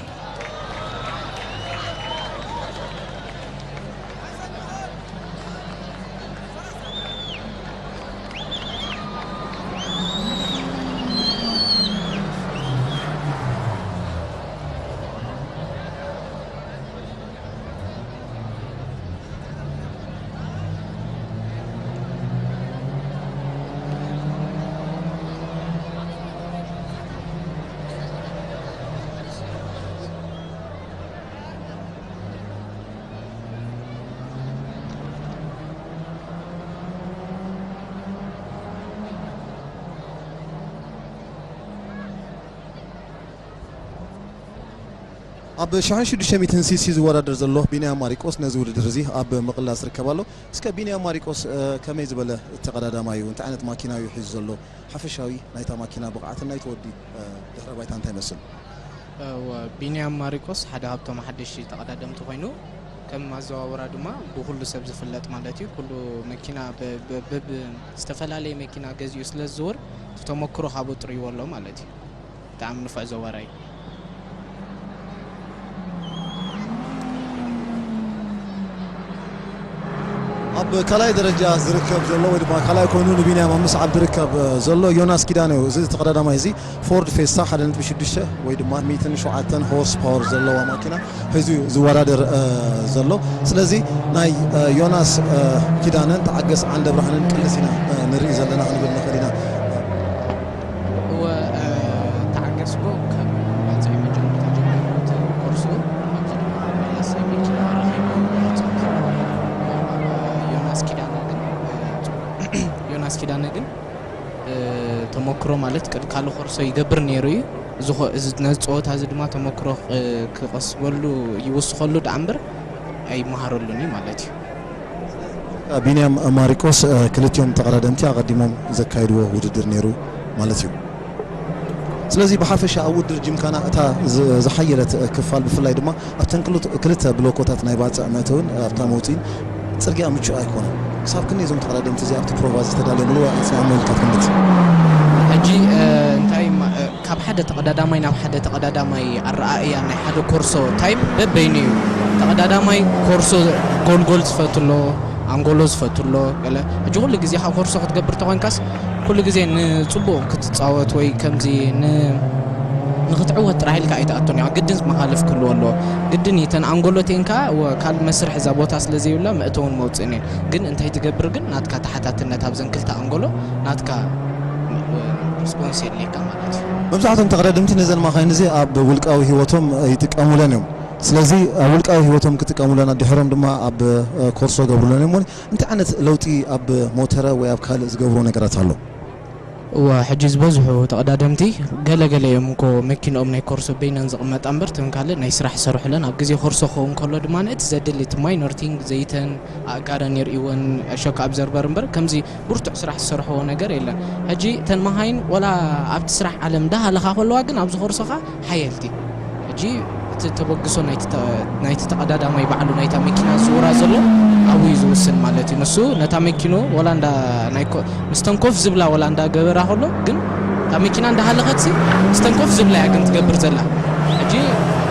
ኣብ ሽሕን ሽዱሽተ ሚእትን ሲሲ ዝወዳደር ዘሎ ቢንያም ማሪቆስ ነዚ ውድድር እዚ ኣብ ምቕላስ ይርከብ ኣሎ። እስከ ቢንያም ማሪቆስ፣ እ፣ ከመይ ዝበለ ተቐዳዳማይ እዩ? እንታይ ዓይነት ማኪና እዩ ሒዙ ዘሎ? ሓፈሻዊ ናይታ ማኪና ብቕዓትን ናይቲ ወዲ፣ እ፣ ድሕረ ባይታ እንታይ ይመስል? እወ፣ ቢንያም ማሪቆስ ሓደ ካብቶም ሓደሽቲ ተቐዳደምቲ ኮይኑ፣ ከም ኣዘዋውራ ድማ ብኹሉ ሰብ ዝፍለጥ ማለት እዩ። ኩሉ መኪና ብ-፣ ብ-፣ ብ-፣ ብ-፣ ዝተፈላለየ መኪና ገዚኡ ስለ ዝዝውር፣ እቲ ተመክሮ ካብኡ ጥርይዎ ኣሎ ማለት እዩ። ብጣዕሚ ንፉዕ ዘዋራይ። ኣብ ካልኣይ ደረጃ ዝርከብ ዘሎ ወይ ድማ ካልኣይ ኮይኑ ንቢንያም ኣብ ምስዓብ ዝርከብ ዘሎ ዮናስ ኪዳነ እዩ። እዚ ተቐዳዳማይ እዚ ፎርድ ፌስታ ሓደ ነጥቢ ሽዱሽተ ወይ ድማ ሚእትን ሸውዓተን ሆርስ ፓወር ዘለዋ ማኪና ሒዙ ዝወዳደር፣ እ፣ ዘሎ። ስለዚ ናይ፣ እ፣ ዮናስ፣ እ፣ ኪዳነን ተዓገስ ዓንደብርሃንን ቅልስ ኢና፣ እ፣ ንርኢ ዘለና ክንብል ንኽእል ኢና። እወ፣ እ፣ ተዓገስ እኮ ካብ መባፅዒ መጀመርታ ጀሚሩ እቲ ኮርሱ፣ ኣብዚ ድማ መለሰ መኪና ረኺቡ ይወፅእ። ዮናስ ኪዳነ ግን፣ እ፣ ዮናስ ኪዳነ ግን፣ እ፣ ተመክሮ ማለት ቅድ-፣ ካልእ ኮርሶ ይገብር ነይሩ እዩ። ዝኾ-፣ እዚ፣ ነዚ ፀወታ እዚ ድማ ተመክሮ፣ እ፣ ክቐስበሉ ይውስኸሉ ደኣ እምበር ኣይመሃረሉን እዩ ማለት እዩ። ቢንያም ማሪቆስ፣ እ፣ ክልቲኦም ተቐዳደምቲ ኣቐዲሞም ዘካየድዎ ውድድር ነይሩ ማለት እዩ። ስለዚ ብሓፈሻ ኣብ ውድድር ጂምካና እታ ዝ-፣ ዝሓየለት ክፋል ብፍላይ ድማ ኣብተን ክልተ፣ ክልተ ብሎኮታት ናይ ባጽዕ መእተውን ኣብታ መውጽኢን ጽርግያ ምቹእ ኣይኮነን። ክሳብ ክንደይ እዞም ተቐዳደምቲ እዚ ኣብቲ ፕሮቫ ዝተዳለየሉ ኣጽኒዖም ኢልካ ትግምት? ሕጂ፣ እ፣ እንታይ ማ-፣ እ፣ ካብ ሓደ ተቐዳዳማይ ናብ ሓደ ተቐዳዳማይ ኣረኣእያ ናይ ሓደ ኮርሶ ታይፕ በበይኑ እዩ። ተቐዳዳማይ ኮርሶ ጎልጎል ዝፈቱ ኣሎ፣ ኣንጎሎ ዝፈቱ ኣሎ፣ ገለ። ሕጂ ኩሉ ግዜ ካብ ኮርሶ ክትገብር ተኾንካስ ኩሉ ግዜ ንጽቡቕ ክትጻወት ወይ ከምዚ ን-፣ ንኽትዕወት ጥራሕ ኢልካ ኣይትኣቱን ኢኻ። ግድን መኻልፍ ክህልዎ ኣለዎ። ግድን እዩ። እተን ኣንጎሎ ቴንካ ወ-፣ ካልእ መስርሕ እዛ ቦታ ስለ ዘይብላ መእተውን መውጽእን እየን። ግን እንታይ ትገብር ግን ናትካ ተሓታትነት ኣብዘን ክልተ ኣንጎሎ ናትካ ሪስፖንስ የድልየካ ማለት እዩ። መብዛሕትኦም ተቐዳደምቲ ነዘን ማኻይን እዚ ኣብ ውልቃዊ ህይወቶም ይጥቀሙለን እዮም። ስለዚ ኣብ ውልቃዊ ህይወቶም ክጥቀሙለን ኣድሕሮም ድማ ኣብ፣ እ፣ ኮርሶ ገብሩለን እዮም። እንታይ ዓይነት ለውጢ ኣብ ሞተረ ወይ ኣብ ካልእ ዝገብርዎ ነገራት ኣሎ? እዋ፣ ሕጂ ዝበዝሑ ተቐዳደምቲ ገለ ገለ እዮም እኮ መኪንኦም ናይ ኮርሶ በይነን ዝቕመጣ እምበር፣ እተን ካልእ ናይ ስራሕ ዝሰርሑለን። ኣብ ግዜ ኮርሶ ክኸውን ከሎ ድማ እቲ ዘድሊ፣ እቲ ማይኖር ቲንግ፣ ዘይተን ኣእጋረን የርእይወን፣ ሾክ ኣብዘርቨር እምበር፣ ከምዚ ብርቱዕ ስራሕ ዝሰርሕዎ ነገር የለን። ሕጂ እተን መኻይን ወላ ኣብቲ ስራሕ ዓለም እንዳሃለኻ ከለዋ ግን ኣብዚ ኮርሶኻ ሓየልቲ። ሕጂ እቲ ተበግሶ ናይቲ ተ-፣ ናይቲ ተቐዳዳማይ ባዕሉ ናይታ መኪና ዝዝውራ ዘሎ ኣብኡ እዩ ዝውስን ማለት እዩ። ንሱ ነታ መኪኑ ወላ እንዳ ናይ ኮ-፣ ምስተን ኮፍ ዝብላ ወላ እንዳገበራ ከሎ ግን እታ መኪና እንዳሃለኸትሲ ምስተን ኮፍ ዝብላ እያ ግን ትገብር ዘላ። ሕጂ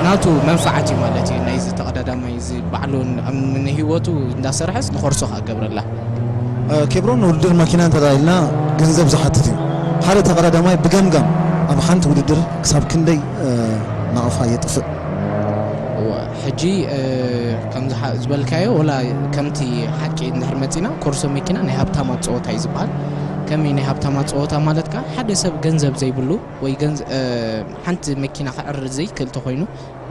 ናቱ መንፍዓት እዩ ማለት እዩ ናይዚ ተቐዳዳማይ እዚ ባዕሉ ን-፣ ንህይወቱ እንዳሰርሐስ ንኾርሶ ከኣ ገብረላ። እ፣ ኬብሮን፣ ውድድር መኪና እንተ ኢልና ገንዘብ ዝሓትት እዩ። ሓደ ተቐዳዳማይ ብገምጋም ኣብ ሓንቲ ውድድር ክሳብ ክንደይ፣ እ፣ ናቕፋ የጥፍእ? እዋ፣ ሕጂ፣ እ፣ ከም ዝሓ-፣ ዝበልካዮ፣ ወላ ከምቲ ሓቂ እንድሕር መጺና፣ ኮርሶ መኪና ናይ ሃብታማት ጸወታ እዩ ዝበሃል። ከመይ ናይ ሃብታማት ጸወታ ማለትካ፣ ሓደ ሰብ ገንዘብ ዘይብሉ ወይ ገንዘ-፣ እ፣ ሓንቲ መኪና ክዕርድ ዘይክእል ተኾይኑ፣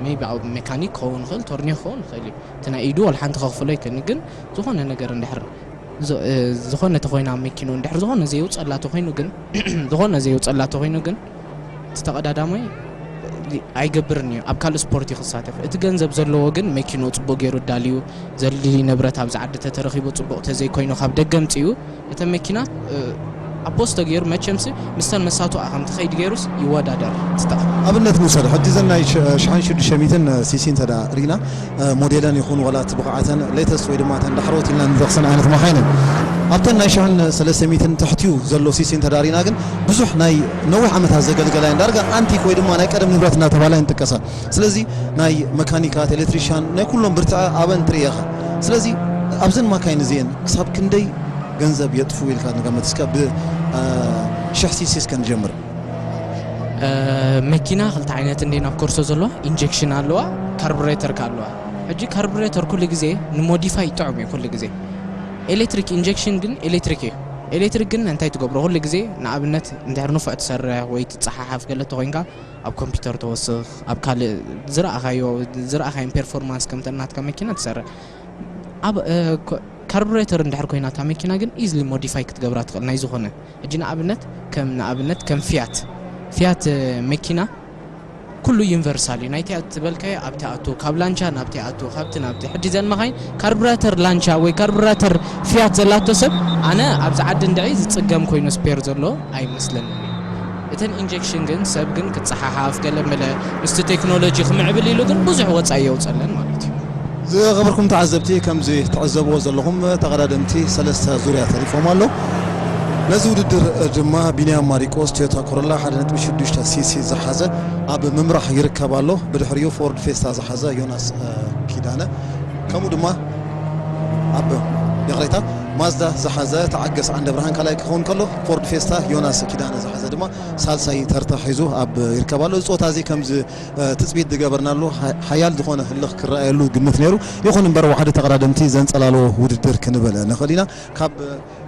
ሜቢ ኣብ ሜካኒክ ክኸውን ይኽእል፣ ቶርኒዮ ክኸውን ይኽእል እዩ። እቲ ናይ ኢዱ ወላ ሓንቲ ከኽፍሎ ኣይክእልን፣ ግን ዝኾነ ነገር እንድሕር ዝ-፣ እ፣ ዝኾነ ተኾይና መኪኑ እንድሕር ዝኾነ ዘየውፀላ ተኾይኑ ግን፣ ዝኾነ ዘየውፀላ ተኾይኑ ግን፣ እቲ ተቐዳዳማይ ኣይገብርን እዩ፣ ኣብ ካልእ ስፖርት እዩ ክሳተፍ። እቲ ገንዘብ ዘለዎ ግን መኪኑ ጽቡቕ ገይሩ ኣዳልዩ፣ ዘድሊ ንብረት ኣብዚ ዓዲ ተተረኺቡ ጽቡቕ ተዘይኮይኑ ካብ ደገ ኣምጺኡ፣ እተን መኪና፣ እ፣ ኣብ ፖስቶ ገይሩ መቸምሲ ምስተን መሳቱኣ ከም ትኸይድ ገይሩስ ይወዳደር። እቲ ተቐ- ኣብነት ንውሰድ፣ ሕጂ እዘን ናይ ሽ-፣ ሽሓን ሽዱሽተ ሚእትን ሲሲ እንተ ደኣ ርኢና፣ እ፣ ሞዴለን ይኹን ዋላ እቲ ብቕዓተን ሌተስት ወይ ድማ እተን ዳሕረዎት ኢልና ንጠቕሰን ዓይነት መኻይንን ኣብተን ናይ ሽሕን ሰለስተ ሚእትን ትሕቲኡ ዘሎ ሲሲ እንተ ደኣ ርኢና ግን ብዙሕ ናይ ነዊሕ ዓመታት ዘገልገላ እየን። ዳርጋ ኣንቲክ ወይ ድማ ናይ ቀደም ንብረት እናተባህላ እየን ዝጥቀሳ። ስለዚ ናይ መካኒካት፣ ኤሌክትሪሻን፣ ናይ ኩሎም ብርትዐ ኣበን ትርኢ ኢኻ። ስለዚ ኣብዘን ማካይን እዚኤን ክሳብ ክንደይ ገንዘብ የጥፍኡ ኢልካ ንገምት? እስከ ብ፣ እ፣ ሽሕ ሲሲ እስከ ንጀምር። እ፣ መኪና ክልተ ዓይነት እንዴ ናብ ኮርሶ ዘለዋ፣ ኢንጀክሽን ኣለዋ፣ ካርቡሬተር ከ ኣለዋ። ሕጂ ካርቡሬተር ኩሉ ግዜ ንሞዲፋይ ጥዑም እዩ ኩሉ ግዜ። ኤሌክትሪክ ኢንጀክሽን ግን ኤሌክትሪክ እዩ። ኤሌክትሪክ ግን እንታይ ትገብሮ? ኩሉ ግዜ ንኣብነት እንድሕር ንፉዕ ትሰርሕ ወይ ትጸሓሓፍ ገለ ተኾይንካ ኣብ ኮምፒውተር ተወስኽ፣ ኣብ ካልእ ዝረኣኻዮ፣ ዝረኣኻዮም ፐርፎርማንስ ከምተን ናትካ መኪና ትሰርሕ። ኣብ፣ እ፣ ኮ-፣ ካርቡሬተር እንድሕር ኮይና እታ መኪና ግን ኢዝሊ ሞዲፋይ ክትገብራ ትኽእል ናይ ዝኾነ። ሕጂ ንኣብነት ከም፣ ንኣብነት ከም ፊያት፣ ፊያት፣ እ፣ መኪና ኩሉ ዩኒቨርሳል እዩ። ናይቲ ዝበልካዮ ኣብቲ ኣቱ፣ ካብ ላንቻ ናብቲ ኣቱ፣ ካብቲ ናብቲ። ሕጂ ዘን መኻይን ካርቡራተር ላንቻ ወይ ካርቡራተር ፊያት ዘላቶ ሰብ፣ ኣነ ኣብዚ ዓዲ እንድዒ ዝጽገም ኮይኑ ስፔር ዘሎ ኣይመስለንን እዩ። እተን ኢንጀክሽን ግን ሰብ ግን ክጸሓሓፍ ገለ መለ ምስቲ ቴክኖሎጂ ክምዕብል ኢሉ ግን ብዙሕ ወጻኢ የውጸለን ማለት እዩ። ዝኸበርኩም ተዓዘብቲ፣ ከምዚ ትዕዘብዎ ዘለኹም ተቐዳደምቲ ሰለስተ ዙርያ ተሪፎም ኣሎ። ነዚ ውድድር ድማ ቢንያም ማሪቆስ ቶዮታ ኮሮላ ሓደ ነጥቢ ሽዱሽተ ሲሲ ዝሓዘ ኣብ ምምራሕ ይርከብ ኣሎ። ብድሕሪኡ ፎርድ ፌስታ ዝሓዘ ዮናስ እ፣ ኪዳነ፣ ከምኡ ድማ ኣብ ይቕሬታ ማዝዳ ዝሓዘ ተዓገስ ዓንደ ብርሃን ካልኣይ ክኸውን ከሎ፣ ፎርድ ፌስታ ዮናስ ኪዳነ ዝሓዘ ድማ ሳልሳይ ተርታ ሒዙ ኣብ ይርከብ ኣሎ። እዚ ጾታ እዚ ከምዚ እ፣ ትጽቢት ዝገበርናሉ ሓ-፣ ሓያል ዝኾነ ህልኽ ክረኣየሉ ግምት ነይሩ። ይኹን እምበር ዋሕዲ ተቐዳደምቲ ዘንጸላለዎ ውድድር ክንብል ንኽእል ኢና። ካብ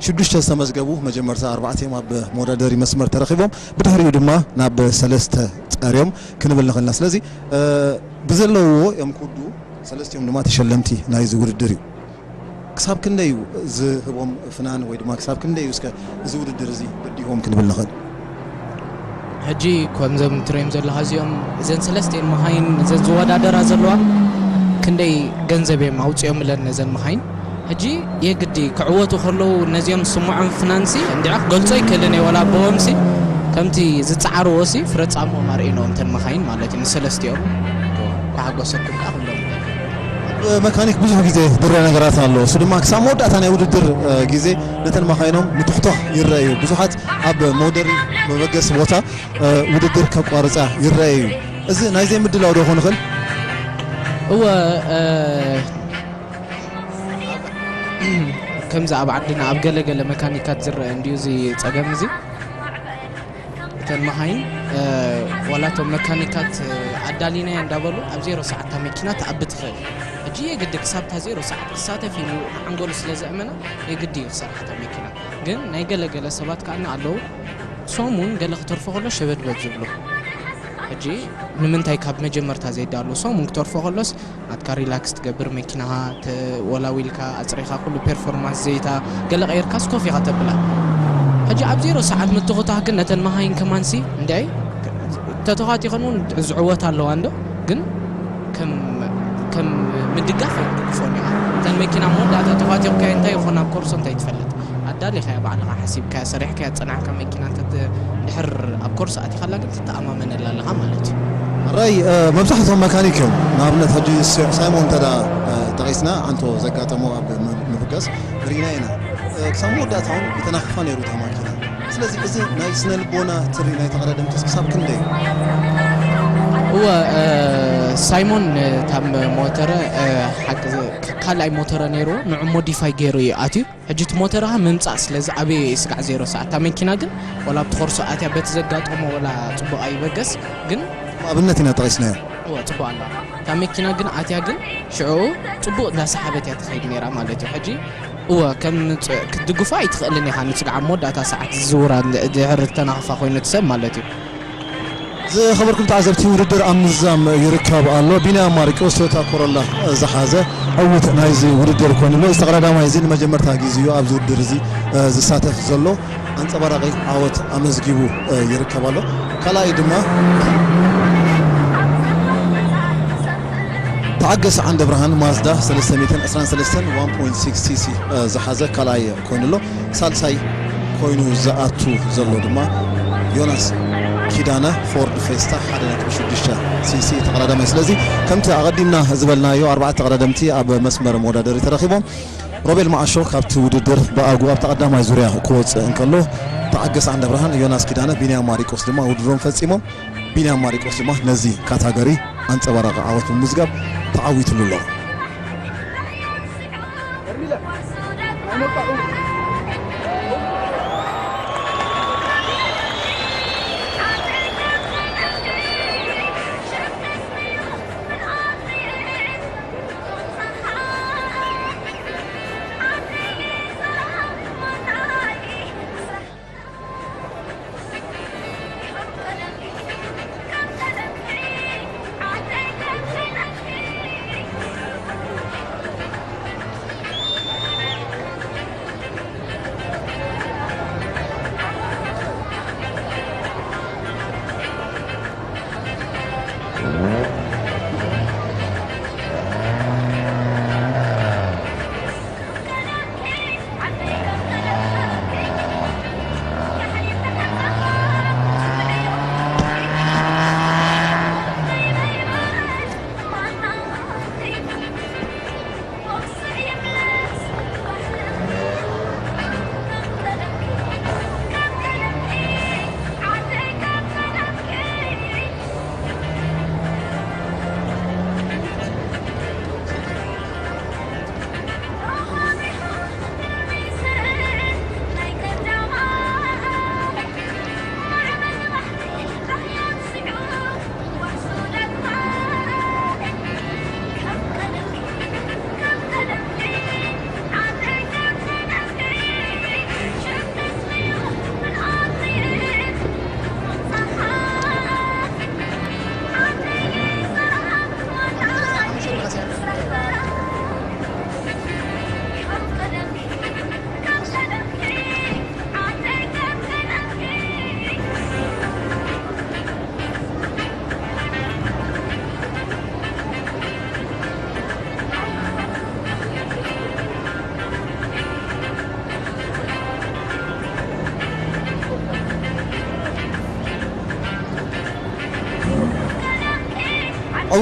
ሽዱሽተ ዝተመዝገቡ መጀመርታ ኣርባዕተ እዮም ኣብ መወዳደሪ መስመር ተረኺቦም፣ ብድሕሪኡ ድማ ናብ ሰለስተ ጸርዮም ክንብል ንኽእል ኢና። ስለዚ፣ እ፣ ብዘለውዎ እዮም ክውድኡ፣ ሰለስቲኦም ድማ ተሸለምቲ ናይዚ ውድድር እዩ። ክሳብ ክንደይ እዩ ዝህቦም ፍናን ወይ ድማ ክሳብ ክንደይ እዩ እስከ እዚ ውድድር እዚ በዲህዎም ክንብል ንኽእል? ሕጂ ከምዞም ትርእዮም ዘለኻ እዚኦም እዘን ሰለስቲኤን መኻይን እዘን ዝወዳደራ ዘለዋ ክንደይ ገንዘብ እዮም ኣውፂኦምለን ነዘን መኻይን። ሕጂ የግዲ ክዕወቱ ከለዉ ነዚኦም ዝስምዖም ፍናንሲ እንዲዓ ክገልጾ ኣይክእልን እየ፣ ወላ ኣቦኦምሲ ከምቲ ዝጸዓርዎሲ ፍረ ጻምኦም ኣርእይኖም እተን መኻይን ማለት እዩ። ንሰለስቲኦም ክሓጎሰኩም ከዓ ክብሎም። መካኒክ ብዙሕ ግዜ ዝረአ ነገራት ኣሎ። እሱ ድማ ክሳብ መወዳእታ ናይ ውድድር፣ እ፣ ግዜ ነተን መኻይኖም ምትኹቷኽ ይረአ እዩ። ብዙሓት ኣብ መውደሪ መበገሲ ቦታ፣ እ፣ ውድድር ከቋርጻ ይረአ እዩ። እዚ ናይ ዘይምድላው ዶ ይኾን ይኽእል? እወ፣ እ፣ ከምዚ ኣብ ዓድና ኣብ ገለ ገለ መካኒካት ዝረአ እንድዩ እዚ ጸገም እዚ። እተን መኻይን፣ እ፣ ዋላ እቶም መካኒካት፣ እ፣ ኣዳሊናዮ እንዳበሉ ኣብ ዜሮ ሰዓት እታ መኪና ትኣቢ ትኽእል። ሕጂ የግዲ ክሳብ እታ ዜሮ ሰዓት ክሳተፍ ኢሉ ንዓንገሉ ስለ ዘእመነ የግዲ እዩ ክሰርሕ እታ መኪና። ግን ናይ ገለ ገለ ሰባት ከኣ ኣለዉ፣ ሰሙን ገለ ክተርፎ ከሎ ሸበድበድ ዝብሉ። ሕጂ ንምንታይ ካብ መጀመርታ ዘይዳሉ? ሰሙን ክተርፎ ከሎስ ናትካ ሪላክስ ትገብር፣ መኪናኻ ተ-፣ ወላዊልካ ኣጽሪኻ ኩሉ ፐርፎርማንስ ዘይታ ገለ ቀይርካስ ኮፍ ኢኻ ተብላ። ሕጂ ኣብ ዜሮ ሰዓት ምትኹታኽ ግን ነተን መኻይን ከማንሲ እንድዒ ተተዃቲኸን እውን ዝዕወት ኣለዋ እንዶ፣ ግን ከም፣ ከም ምድጋፍ ኣይትድግፎን ኢኻ። እተን መኪና መወዳእታ ተዃቲኽካዮ እንታይ ይኾን ኣብ ኮርሶ እንታይ ትፈልጥ? ኣዳሊኻያ ባዕልኻ ሓሲብካያ ሰሪሕካያ ዝጸናሕካ መኪና እንተ ድሕር ኣብ ኮርስ ኣቲኻላ ግን ትተኣማመነላ ኣለኻ ማለት እዩ። ራይ፣ እ፣ መብዛሕትኦም መካኒክ እዮም። ንኣብነት ሕጂ ሲ-፣ ሳይሞን እንተ ደኣ፣ እ፣ ጠቒስና ኣንቶ ዘጋጠሞ ኣብ ም-፣ ምብገስ ርኢና ኢና። እ፣ ክሳብ መወዳእታ እውን ይተናኽፋ ነይሩ እታ ማኪና። ስለዚ እዚ ናይ ስነ ልቦና ትሪ ናይ ተቐዳደምትስ ክሳብ ክንደይ እዩ? እወ፣ እ፣ ሳይሞን እታ ሞተረ፣ እ፣ ሓቂ ካልኣይ ሞተረ ነይሩ፣ ንዑ ሞዲፋይ ገይሩ እዩ ኣትዩ። ሕጂ እቲ ሞተርኻ ምምጻእ ስለ ዝኣበየ እዩ ስጋዕ ዜሮ ሰዓት። እታ መኪና ግን ወላ ኣብቲ ኮርሶ ኣትያ በቲ ዘጋጠሞ ወላ ጽቡቕ ኣይበገስ፣ ግን ኣብነት ኢና ጠቒስናዮ። እወ፣ ጽቡቕ ኣላ። እታ መኪና ግን ኣትያ ግን ሽዑ ጽቡቕ እንዳሰሓበት እያ ትኸይድ ነይራ ማለት እዩ። ሕጂ እወ፣ ከም ጽ-፣ ክትድግፎ ኣይትኽእልን ኢኻ፣ ንስጋዕ ኣብ መወዳእታ ሰዓት ዝዝውራ ድሕሪ ተናኽፋ ኮይኑ እቲ ሰብ ማለት እዩ። ዝኸበርኩም ተዓዘብቲ፣ ውድድር ኣብ ምዝዛም ይርከብ ኣሎ። ቢንያም ማርቆስ ቶዮታ ኮሮላ ዝሓዘ ዕዉት ናይዚ ውድድር ኮይኑ ኣሎ። እዚ ተቐዳዳማይ እዚ ንመጀመርታ ግዜ እዩ ኣብዚ ውድድር እዚ፣ እ፣ ዝሳተፍ ዘሎ። ኣንጸባራቒ ዓወት ኣመዝጊቡ፣ እ፣ ይርከብ ኣሎ። ካልኣይ ድማ ተዓገስ ዓንደ ብርሃን ማዝዳ ሰለስተ ሚእትን ዕስራን ሰለስተን ዋን ፖይንት ሲክስ ሲሲ፣ እ፣ ዝሓዘ ካልኣይ ኮይኑ ኣሎ። ሳልሳይ ኮይኑ ዝኣቱ ዘሎ ድማ ዮናስ ኪዳነ ፎርድ ፌስታ ሓደ ነጥቢ ሽዱሽተ ሲሲ ተቐዳዳማይ። ስለዚ ከምቲ ኣቐዲምና ዝበልናዮ ኣርባዕተ ተቐዳደምቲ ኣብ መስመር መወዳደሪ ተረኺቦም። ሮቤል መዓሾ ካብቲ ውድድር ብኣጉ ኣብቲ ቀዳማይ ዙርያ ክወፅእ እንከሎ፣ ተዓገስ ዓንደ ብርሃን፣ ዮናስ ኪዳነ፣ ቢንያም ማሪቆስ ድማ ውድድሮም ፈፂሞም። ቢንያም ማሪቆስ ድማ ነዚ ካታጎሪ ኣንፀባራቂ ዓወት ብምምዝጋብ ተዓዊትሉ ኣሎ።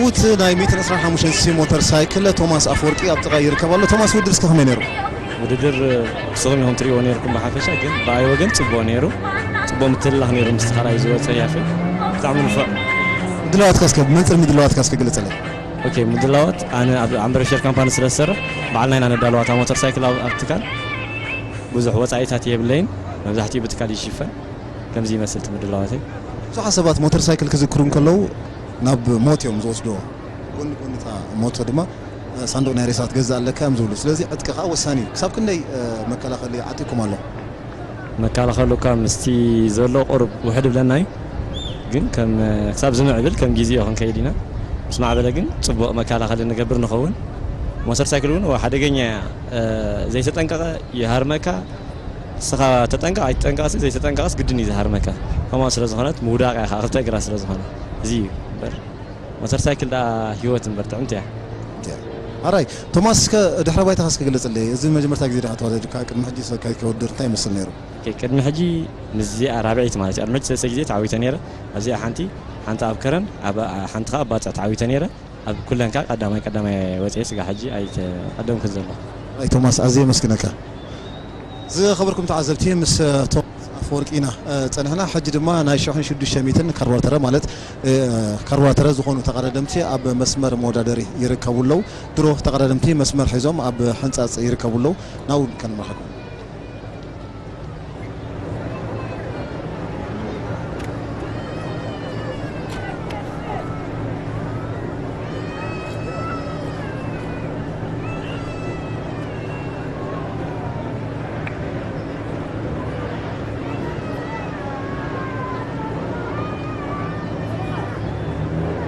እቲ ናይ ሚእትን ዕስራን ሓሙሽተን ሲ ሲ ሞተር ሳይክል ቶማስ ኣፈወርቂ ኣብ ጥቓ ይርከብ ኣሎ። ቶማስ፣ ውድድር እስከ ከመይ ነይሩ? ውድድር ብስኹም ኢኹም ትሪእዎ ነይርኩም። ብሓፈሻ ግን ብኣይ ወገን ጽቡቕ ነይሩ። ጽቡቕ ምትልላኽ ነይሩ ምስቲ ካልኣይ ዝወጸ ያፌ። ብጣዕሚ ንፉዕ። ምድላዋትካ እስከ፣ ብመንጽር ምድላዋትካ እስከ ግለጸለይ። ኦኬ፣ ምድላዋት ኣነ ኣብ ኣምበረሸር ካምፓኒ ስለ ዝሰርሕ ባዕልና ኢና ነዳልዋ እታ ሞተር ሳይክል ኣብ ኣብ ትካል። ብዙሕ ወጻኢታት የብለይን፣ መብዛሕትኡ ብትካል ይሽፈን። ከምዚ ይመስል እቲ ምድላዋተይ። ብዙሓት ሰባት ሞተር ሳይክል ክዝክሩ እንከለዉ ናብ ሞት እዮም ዝወስድዎ። ጎኒ ጎኒ እታ ሞቶ ድማ ሳንዱቕ ናይ ሬሳ ክትገዝእ ኣለካ እዮም ዝብሉ። ስለዚ ዕጥቂ ከኣ ወሳኒ እዩ። ክሳብ ክንደይ መከላኸሊ ዓጢቕኩም ኣሎ? መከላኸሉ እኳ ምስቲ ዘሎ ቁሩብ ውሕድ ይብለና እዩ። ግን ከም ክሳብ ዝምዕብል ከም ግዜኡ ክንከይድ ኢና። ምስ ማዕበለ ግን ጽቡቕ መከላኸሊ ንገብር ንኸውን። ሞተር ሳይክል እውን ሓደገኛ እያ። ዘይተጠንቀቐ ይሃርመካ። ንስኻ ተጠንቀቕ ኣይትጠንቀቕሲ ዘይተጠንቀቐስ ግድን እዩ ዝሃርመካ። ከምኡ ስለ ዝኾነት ምውዳቕ እያ ከዓ ክልተ እግራ ስለ ዝኾነ። እዚ እዩ እምበር ሞተር ሳይክል ደኣ ህይወት እምበር ጥዕምቲ እያ። ኣራይ ቶማስ፣ እስከ ድሕረ ባይታኻ እስከ ግለጽለይ። እዚ መጀመርታ ግዜ ዲኻ ተዋዳዲርካ? ቅድሚ ሕጂ ዝሰካይካ ውድድር እንታይ ይመስል ነይሩ? ኦኬ፣ ቅድሚ ሕጂ ምስዚኣ ራብዐይቲ ማለት እዩ። ቅድሚ ሕጂ ሰለስተ ግዜ ተዓዊተ ነይረ። ኣብዚኣ ሓንቲ፣ ሓንቲ ኣብ ከረን፣ ኣብ፣ ሓንቲ ከዓ ኣብ ባጽዕ ተዓዊተ ነይረ። ኣብ ኩለን ከዓ ቀዳማይ ቀዳማይ ወፅየ፣ ስጋ ሕጂ ኣይተቐደምኩን ዘለኹ። ኣይ ቶማስ፣ ኣዝየ የመስግነካ። ዝኸበርኩም ተዓዘብቲ፣ ምስ ቶማስ ኣፈወርቂ ኢና ጸኒሕና። ሕጂ ድማ ናይ ሽሕን ሽዱሽተ ሚእትን ካርዋተረ ማለት ካርዋተረ ዝኾኑ ተቐዳደምቲ ኣብ መስመር መወዳደሪ ይርከቡ ኣለዉ። ድሮ ተቐዳደምቲ መስመር ሒዞም ኣብ ሕንጻጽ ይርከቡ ኣለዉ። ናብኡ ከንመርሓኩም።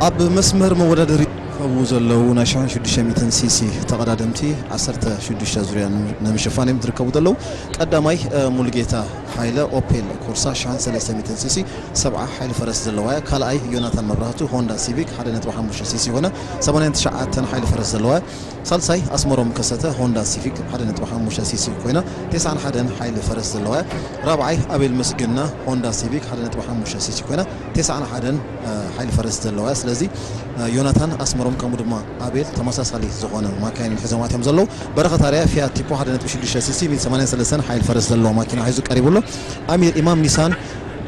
ኣብ መስመር መወዳደሪ ዝርከቡ ዘለዉ ናይ ሽሕን ሽዱሽተ ሚእትን ሲ ሲ ተቐዳደምቲ ዓሰርተ ሽዱሽተ ዙርያ ንምሽፋን እዮም ዝርከቡ ዘለዉ። ቀዳማይ ሙሉጌታ ሓይለ ኦፔል ኮርሳ ሽሕን ሰለስተ ሚእትን ሲ ሲ ሰብዓ ሓይሊ ፈረስ ዘለዋ እያ። ካልኣይ ዮናታን መብራህቱ ሆንዳ ሲቪክ ሓደ ነጥቢ ሓሙሽተ ሲ ሲ ኾነ ሰማንያን ትሽዓተን ሓይሊ ፈረስ ዘለዋ እያ። ሳልሳይ ኣስመሮም ከሰተ ሆንዳ ሲቪክ ሓደ ነጥቢ ሓሙሽተ ሲ ሲ ኮይና ተስዓን ሓደን ሓይሊ ፈረስ ዘለዋ እያ። ራብዓይ ኣቤል ምስግና ሆንዳ ሲቪክ ሓደ ነጥቢ ሓሙሽተ ሲ ሲ ኮይና ተስዓን ሓደን ሓይሊ ፈረስ ዘለዋ እያ። ስለዚ ዮናታን ኣስመሮም ከምኡ ድማ ኣቤል ተመሳሳሊ ዝኾነ ማካይን ሒዞም ኣትዮም ዘለዉ። በረኸት ኣርያ ፊያት ቲፖ ሓደ ነጥቢ ሽዱሽተ ሲ ሲ ሚእትን ሰማንያን ሰለስተን ሓይሊ ፈረስ ዘለዋ ማኪና ሒዙ ቀሪቡ ኣሎ። ኣሚር ኢማም ኒሳን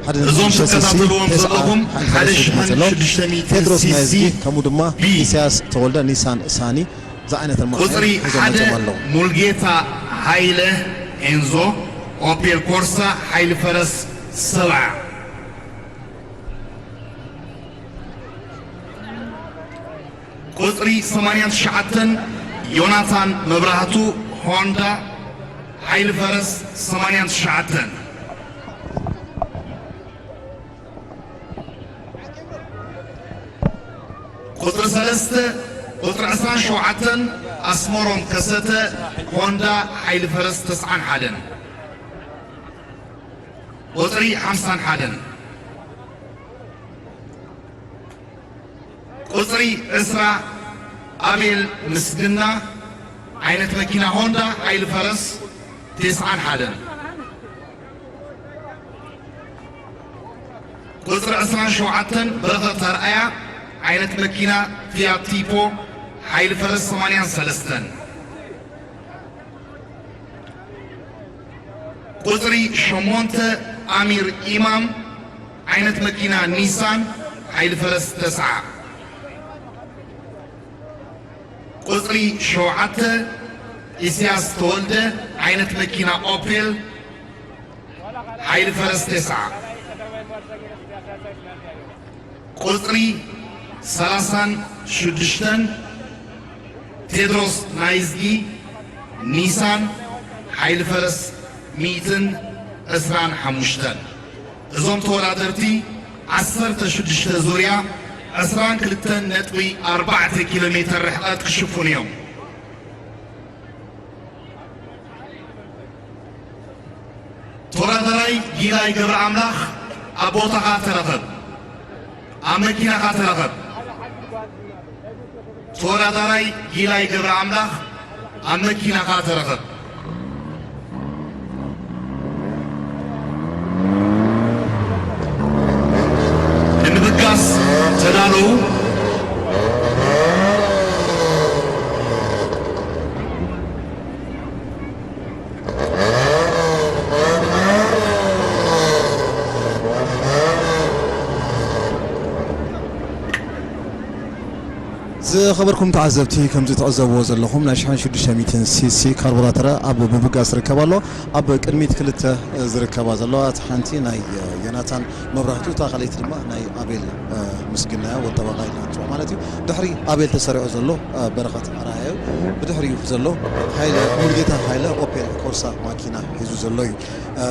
ሓደ ነጥቢ ሽዱሽተ ሲ ሲ ተስዓ ሓይሊ ፈረስ ሒዙ መፅእ ኣሎ። ቴድሮስ ናይዝጊ ከምኡ ድማ ኢሳያስ ተወልደ ኒሳን ሳኒ ዝዓይነተን ማኪና ሒዞም መፅኦም ኣለዉ። ሙልጌታ ሃይለ ኤንዞ ኦፔል ኮርሳ ሓይሊ ፈረስ ሰብዓ። ቁጽሪ ሰማንያን ትሽዓተን ዮናታን መብራህቱ ሆንዳ ሓይሊ ፈረስ ሰማንያን ትሽዓተን። ቁጽሪ ሰለስተ፣ ቁጽሪ ዕስራን ሸውዓተን ኣስመሮም ከሰተ ሆንዳ ሓይሊ ፈረስ ተስዓን ሓደን። ቁጽሪ ሓምሳን ሓደን። ቁጽሪ ዕስራ ኣቤል ምስግና ዓይነት መኪና ሆንዳ ሓይሊ ፈረስ ተስዓን ሓደን። ቁጽሪ ዕስራን ሸውዓተን በረኸት ኣርኣያ ዓይነት መኪና ፊያት ቲፖ ሓይሊ ፈረስ ሰማንያን ሰለስተን። ቁጽሪ ሸሞንተ ኣሚር ኢማም ዓይነት መኪና ኒሳን ሓይሊ ፈረስ ተስዓ። ቁጽሪ ሸውዓተ ኢስያስ ተወልደ ዓይነት መኪና ኦፔል ሓይሊ ፈረስ ተስዓ። ቁጽሪ ሰላሳን ሽዱሽተን ቴድሮስ ናይዝጊ ኒሳን ሓይሊ ፈረስ ሚእትን ዕስራን ሓሙሽተን። እዞም ተወዳደርቲ ዓሰርተ ሽዱሽተ ዙርያ ዕስራን ክልተን ነጥቢ ኣርባዕተ ኪሎ ሜተር ርሕቐት ክሽፍኑ እዮም። ተወዳዳራይ ጊላይ ገብረኣምላኽ ኣብ ቦታኻ ተረኸብ። ኣብ መኪናኻ ተረኸብ። ተወዳዳራይ ጊላይ ገብረኣምላኽ ኣብ መኪናኻ ተረኸብ። ንምብጋስ ተዳለዉ። ዝኸበርኩም ተዓዘብቲ፣ ከምዚ ትዕዘብዎ ዘለኹም ናይ ሽሕን ሽዱሽተ ሚእትን ሲሲ ካርቡራተር ኣብ ምብጋስ ዝርከብ ኣሎ። ኣብ ቅድሚት ክልተ ዝርከባ ዘለዋ፣ እቲ ሓንቲ ናይ ዮናታን መብራህቱ፣ እታ ካልኣይቲ ድማ ናይ ኣቤል ምስግና እያ፣ ወጠበቓ ኢልና ንፅውዖ ማለት እዩ። ድሕሪ ኣቤል ተሰሪዑ ዘሎ በረኸት ኣርኣያ እዩ። ብድሕሪኡ ዘሎ ሃይለ፣ ሙሉጌታ ሃይለ ኦፔል ኮርሳ ማኪና ሒዙ ዘሎ እዩ።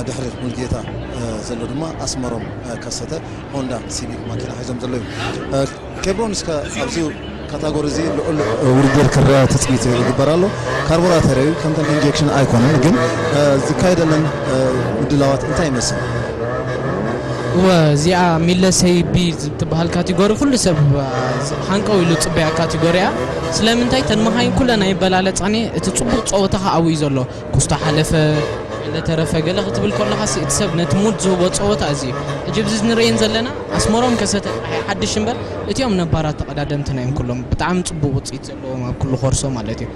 ድሕሪ ሙሉጌታ ዘሎ ድማ ኣስመሮም ከሰተ ሆንዳ ሲቪክ ማኪና ሒዞም ዘለዉ። ኬብሮን፣ እስከ ኣብዚ ካታጎሪ እዚ ልዑል ውድድር ክረአ ትፅቢት ይግበር ኣሎ። ካርቡራተር እዩ፣ ከምተን ኢንጀክሽን ኣይኮነን፣ ግን ዝካየደለን ምድላዋት እንታይ ይመስል? እወ፣ እዚኣ ሚለሰይ ቢ ትበሃል ካቴጎሪ ኩሉ ሰብ ሃንቀው ኢሉ ፅበያ ካቴጎሪ እያ። ስለምንታይ? ተን መኻይን ኩለን ኣይበላለፃን እየ። እቲ ፅቡቕ ፀወታ ከዓ ኣብኡ እዩ ዘሎ። ኩስቶ ሓለፈ፣ ገለ ተረፈ፣ ገለ ክትብል ከለኻሲ እቲ ሰብ ነቲ ሙድ ዝህቦ ጸወታ እዚ እዩ። ሕጂ ኣብዚ ንርእየን ዘለና ኣስመሮም ከሰተ ጥራሕ ሓድሽ እምበር እቲኦም ነባራት ተቐዳደምትና እዮም ኩሎም። ብጣዕሚ ጽቡቕ ውጽኢት ዘለዎም ኣብ ኩሉ ኮርሶ ማለት እዩ።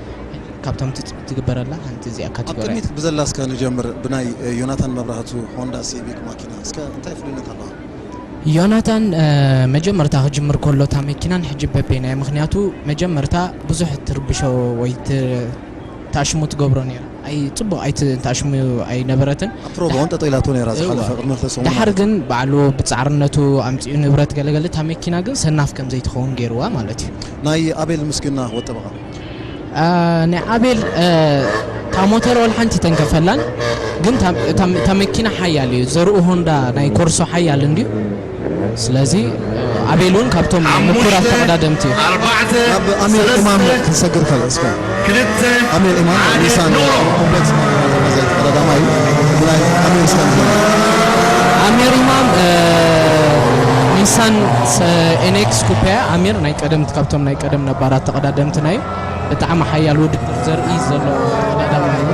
ካብቶም ትጽቢት ትግበረላ ሓንቲ እዚኣ ኣብ ካቴጎሪ እያ። ቅድሚት ብዘላ እስከ ንጀምር፣ ብናይ ዮናታን መብራህቱ ሆንዳ ሲቪክ ማኪና እስከ እንታይ ፍሉይነት ኣለዋ? ዮናታን፣ እ፣ መጀመርታ ክጅምር ከሎ እታ መኪናን ሕጂ በበይና እያ። ምኽንያቱ መጀመርታ ብዙሕ ትርብሾ ወይ ት-፣ ታሽሙ ትገብሮ ነይራ። ኣይ፣ ጽቡቕ ኣይት-፣ ታሽሙ ኣይነበረትን። ኣብ ፕሮቦ እውን ጠጠው ኢላቶ ነይራ ዝሓለፈ እዋ። ቅድሚ ክልተ ሰሙን ድሓር ማለት እዩ። ግን ባዕሉ ብጻዕርነቱ ኣምጺኡ ንብረት ገለገለ፣ እታ መኪና ግን ሰናፍ ከም ዘይትኸውን ገይርዋ ማለት እዩ። ናይ ኣቤል ምስግና ወጠበቓ። አ፣ ናይ ኣቤል፣ እ፣ እታ ሞተር ወላ ሓንቲ ተንከፈላን፣ ግን እታ፣ እታ፣ እታ መኪና ሓያል እዩ። ዘርኡ ሆንዳ ናይ ኮርሶ ሓያል እንድዩ። ስለዚ ኣቤል እውን ካብቶም ምኩራት ተቐዳደምቲ እዩ። ኣርባዕተ፣ ናብ ኣሚር ሰለስተ፣ ኢማም ክንሰግር ከለና እስከ። ክልተ፣ ኣሚር ኢማም ሓደ፣ ኒሳን ኖ። ኮምፕሌክስ ተቐዳዳማይ እዩ። ብናይ ኣሚር እስከ ንጀምር። ኣሚር ኢማም፣ እ፣ ኒሳን ሰ-፣ ኤንኤክስ ኩፔ። ኣሚር ናይ ቀደም፣ ካብቶም ናይ ቀደም ነባራት ተቐዳደምትና እዩ። ብጣዕሚ ሓያል ውድድር ዘርኢ ዘሎ ተቐዳዳማይ እዩ።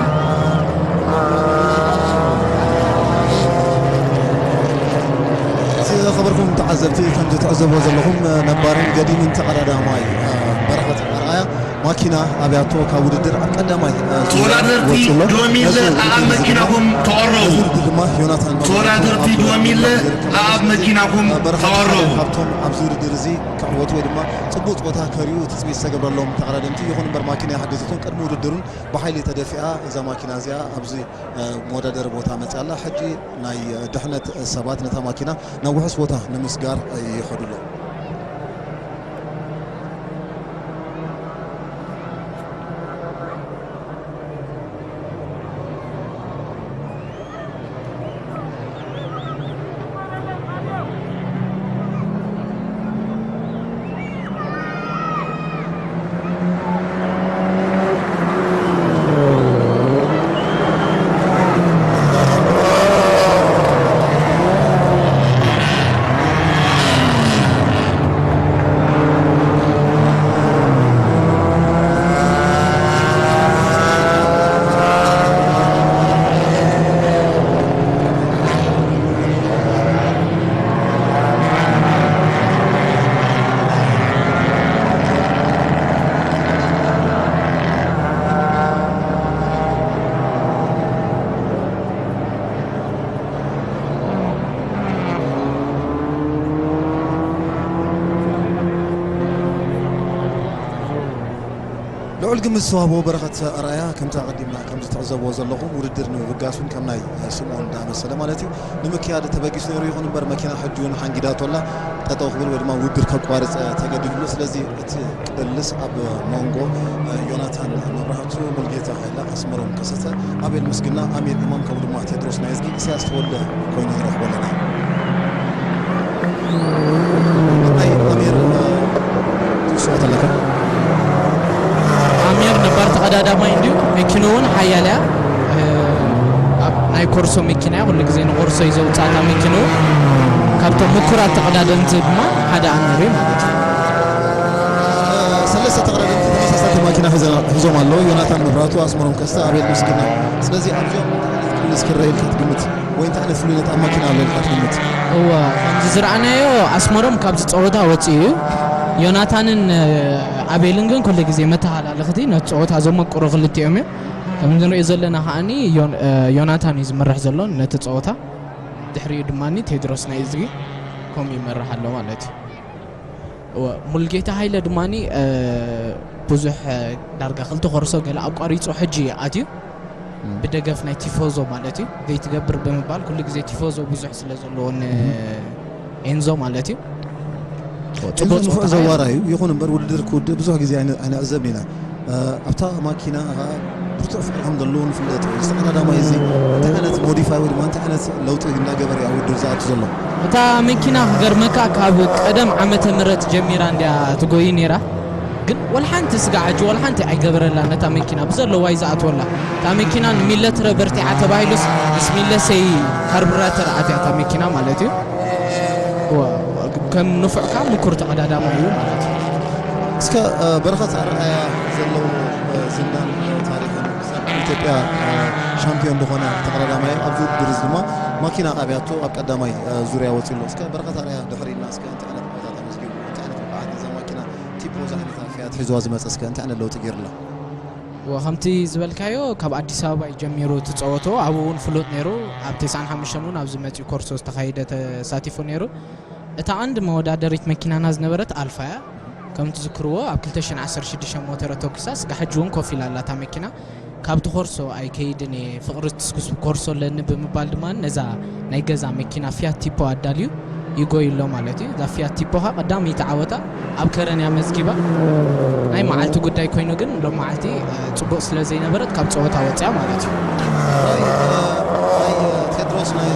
ዝኸበርኩም ተዓዘብቲ፣ ከምዚ ትዕዘብዎ ዘለኹም፣ ነባርን ገዲምን ተቐዳዳማይ፣ እ፣ በረኸት ኣርኣያ ማኪና ኣብያቶ ካብ ውድድር ኣብ ቀዳማይ፣ እ፣ ዙርያ ተወዳደርቲ ወፂኡ ኣሎ። ዶሚለ ነዚ ውድድር ኣኣብ እዚ ድማ፣ መኪናኹም ተቐረቡ። ነዚ ውድድር ድማ ዮናታን ተወዳደርቲ ኣብ ዶሚለ ይርከብ። ኣኣብ መኪናኹም እ፣ በረኸት ተቐረቡ። ሓደ ካብቶም ኣብዚ ውድድር እዚ ክዕወቱ ወይ ድማ ፅቡቅ ፀወታ ከርእዩ ትፅቢት ዝተገብረሎም ተቐዳደምቲ፣ ይኹን እምበር ማኪና ኣይሓገዘቶን። ቅድሚ ውድድሩን ብሓይሊ ተደፊኣ እዛ ማኪና እዚኣ ኣብዚ፣ እ፣ መወዳደሪ ቦታ መፅያ ኣላ። ሕጂ ናይ ድሕነት ሰባት ነታ ማኪና ናብ ውሑስ ቦታ ንምስጋር ይኸዱ ኣለዉ። ልዑል ግምት ዝተዋህቦ በረኸት ኣርኣያ፣ ከምቲ ኣቐዲምና ከምዚ ትዕዘብዎ ዘለኹም፣ ውድድር ንምብጋስ እውን ከም ናይ ስምኦን እንዳመሰለ ማለት እዩ፣ ንምክያድ ተበጊሱ ነይሩ። ይኹን እምበር መኪና ሕጂ እውን ሓንጊዳቶ ኣላ። ጠጠው ክብል ወይ ድማ ውድድር ከቋርፅ ተገዲዱ ኣሎ። ስለዚ እቲ ቅልስ ኣብ መንጎ ዮናታን መብራህቱ፣ ሙልጌታ ሃይለ፣ ኣስመሮም ከሰተ፣ ኣቤል ምስግና፣ ኣሚር ኢማም፣ ከምኡ ድማ ቴድሮስ ናይዝጊ፣ ኢሳያስ ተወልደ ኮይኑ ንረኽቦ ኣለና። ኣይ፣ ኣሚር፣ ትስዕት ኣለካ? ኣሚር ነባር ተቐዳዳማይ እንድዩ። መኪኑ እውን ሓያል እያ። እ፣ ኣብ ናይ ኮርሶ መኪና እያ። ኩሉ ግዜ ንኮርሶ እዩ ዘውፅኣታ መኪኑ። ካብቶም ምኩራት ተቐዳደምቲ ድማ ሓደ ኣሚር እዩ ማለት እዩ። ሰለስተ ተቐዳደምቲ ተመሳሳሊ ማኪና ሒዘ-፣ ሒዞም ኣለዉ። ዮናታን መብራህቱ፣ ኣስመሮም ከስተ፣ ኣቤል ምስግና። ስለዚ ኣብዚኦም እንታይ ዓይነት ቅልስ ክረአ ኢልካ ትግምት? ወይ እንታይ ዓይነት ፍሉይነት ኣብ ማኪና ኣሎ ኢልካ ትግምት? እወ፣ ከምዚ ዝረኣናዮ ኣስመሮም ካብዚ ጸወታ ወጺኡ እዩ። ዮናታንን፣ እ፣ ኣቤልን ግን ኩሉ ግዜ መተሃላለኽቲ ነቲ ጸወታ ዘመቅሩ ክልቲኦም እዮም። ከምዚ ንሪኦ ዘለና ከዓኒ ዮን-፣ እ፣ ዮናታን እዩ ዝመርሕ ዘሎ ነቲ ጸወታ። ድሕሪኡ ድማኒ ቴድሮስ ናይ እዝጊ ከምኡ ይመርሕ ኣሎ ማለት እዩ። ሙልጌታ ሃይለ ድማ ብዙሕ ዳርጋ ክልተ ኮርሶ ገለ ኣቋሪፁ ሕጂ ኣትዩ ብደገፍ ናይ ቲፎዞ ማለት እዩ ዘይትገብር ብምባል ኩሉ ግዜ ቲፎዞ ብዙሕ ስለ ዘለዎ ን ኤንዞ ማለት እዩ። ጽቡቅ ንፉዕ ዘዋራ እዩ። ይኹን እምበር ውድድር ክውድእ ብዙሕ ግዜ ኣይንዕዘብን ኢና። ኣብታ ማኪና ብርቱዕ ፍቕሪ ከም ዘለዎ ንፍለጥ እዩ። እዚ ተቐዳዳማይ እዚ እንታይ ዓይነት ሞዲፋይ ወይ ድማ እንታይ ዓይነት ለውጢ እናገበረ እዩ ኣብ ውድድር ዝኣቱ ዘሎ? እታ መኪና ክገርመካ ካብ ቀደም ዓመተ ምህረት ጀሚራ እንድያ ትጎይ ነይራ። ግን ወላ ሓንቲ ስጋዕ ሕጂ ወላ ሓንቲ ኣይገበረላ ነታ መኪና ብዘለዋ እዩ ዝኣትወላ። እታ መኪና ንሚለትረ በርቲዓ ተባሂሉስ ምስ ሚለሰይ ካርቡራተር ኣትያ እታ መኪና ማለት እዩ። ከም ንፉዕ ከዓ ምኩር ተቐዳዳማይ እዩ ማለት እዩ። እስከ በረኸት ኣርኣያ ዘለዎ ዝናን ታሪኽን ብዛዕባ ኢትዮጵያ ሻምፒዮን ዝኾነ ተቐዳዳማይ ኣብዚ ውድድር እዚ ድማ ማኪና ኣብያቶ ኣብ ቀዳማይ ዙርያ ወፂሉ። እስከ በረኸት ኣርኣያ ድሕሪና እስከ እንታይ ዓይነት ዓወታት ኣመዝጊቡ እንታይ ዓይነት ብዓት ነዛ ማኪና ቲፖ ዝዓይነታ ፊያት ሒዝዋ ዝመፀ እስከ እንታይ ዓይነት ለውጢ ገይሩላ? ከምቲ ዝበልካዮ ካብ ኣዲስ ኣበባ እዩ ጀሚሩ ትፀወቶ ኣብኡ እውን ፍሉጥ ነይሩ ኣብ ተስዓን ሓሙሽተን እውን ኣብዚ መፂኡ ኮርሶ ዝተኻየደ ተሳቲፉ ነይሩ። እታ ቀንዲ መወዳደሪት መኪናና ዝነበረት ኣልፋ እያ። ከም ትዝክርዎ ኣብ ክልተ ሽሕን ዓሰርተ ሽዱሽተን ሞተረ ተኩሳ ስጋ ሕጂ እውን ኮፍ ኢላ ኣላ እታ መኪና። ካብቲ ኮርሶ ኣይከይድን እየ ፍቕሪ ትስኩስ ኮርሶ ኣለኒ ብምባል ድማ ነዛ ናይ ገዛ መኪና ፊያት ቲፖ ኣዳልዩ ይጎይ ኣሎ ማለት እዩ። እዛ ፊያት ቲፖ ኻ ቀዳመይቲ ዓወታ ኣብ ከረን እያ መዝጊባ። ናይ መዓልቲ ጉዳይ ኮይኑ ግን ሎም መዓልቲ ፅቡቕ ስለ ዘይነበረት ካብ ፀወታ ወፅያ ማለት እዩ። ቴድሮስ ናይ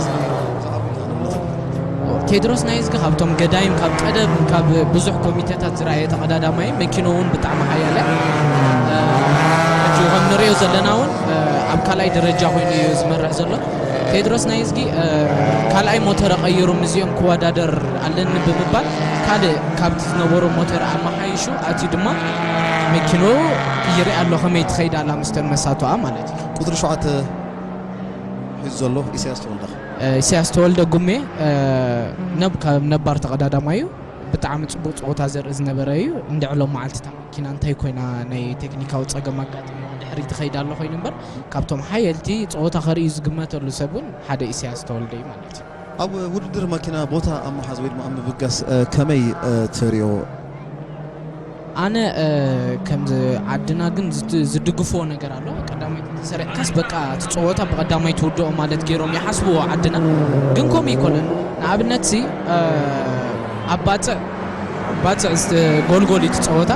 ቴድሮስ ናይ እዝጊ ካብቶም ገዳይም ካብ ቀደም ካብ ብዙሕ ኮሚቴታት ዝረኣየ ተቐዳዳማይ መኪኖ እውን ብጣዕሚ ሓያለ ሕጂ ከም ንሪኦ ዘለና እውን ኣብ ካልኣይ ደረጃ ኮይኑ እዩ ዝመርሕ ዘሎ። ቴድሮስ ናይ እዝጊ ካልኣይ ሞተረ ቀይሩ ምስዚኦም ክወዳደር ኣለኒ ብምባል ካልእ ካብቲ ዝነበሮ ሞተረ ኣመሓይሹ ኣትዩ ድማ መኪኖ ይርኢ ኣሎ ከመይ ትኸይድ ኣላ ምስተን መሳቶኣ ማለት እዩ። ቁፅሪ ሸውዓተ ሒዙ ዘሎ ኢሳያስ ተወልደ። ኢሳያስ ተወልደ ጉሜ ነብ ካብ ነባር ተቐዳዳማይ እዩ። ብጣዕሚ ፅቡቅ ፀወታ ዘርኢ ዝነበረ እዩ። እንድዕሎም መዓልቲ እታ መኪና እንታይ ኮይና ናይ ቴክኒካዊ ፀገም ኣጋጢሞ ድሕሪ ትኸይድ ኣሎ ኮይኑ እምበር ካብቶም ሓየልቲ ፀወታ ከርእዩ ዝግመተሉ ሰብ እውን ሓደ ኢሳያስ ተወልደ እዩ ማለት እዩ። ኣብ ውድድር መኪና ቦታ ኣብ ምሓዝ ወይ ድማ ኣብ ምብጋስ ከመይ ትሪኦ? ኣነ ከምዚ ዓድና ግን ዝድግፍዎ ነገር ኣሎ። ቀዳማይ ተሰሪዕካስ በቃ እቲ ፀወታ ብቀዳማይ ትውድኦ ማለት ገይሮም ይሓስብዎ ዓድና። ግን ከምኡ ይኮነን። ንኣብነት ሲ ኣብ ባፅዕ ባፅዕ ጎልጎል እዩ እቲ ፀወታ።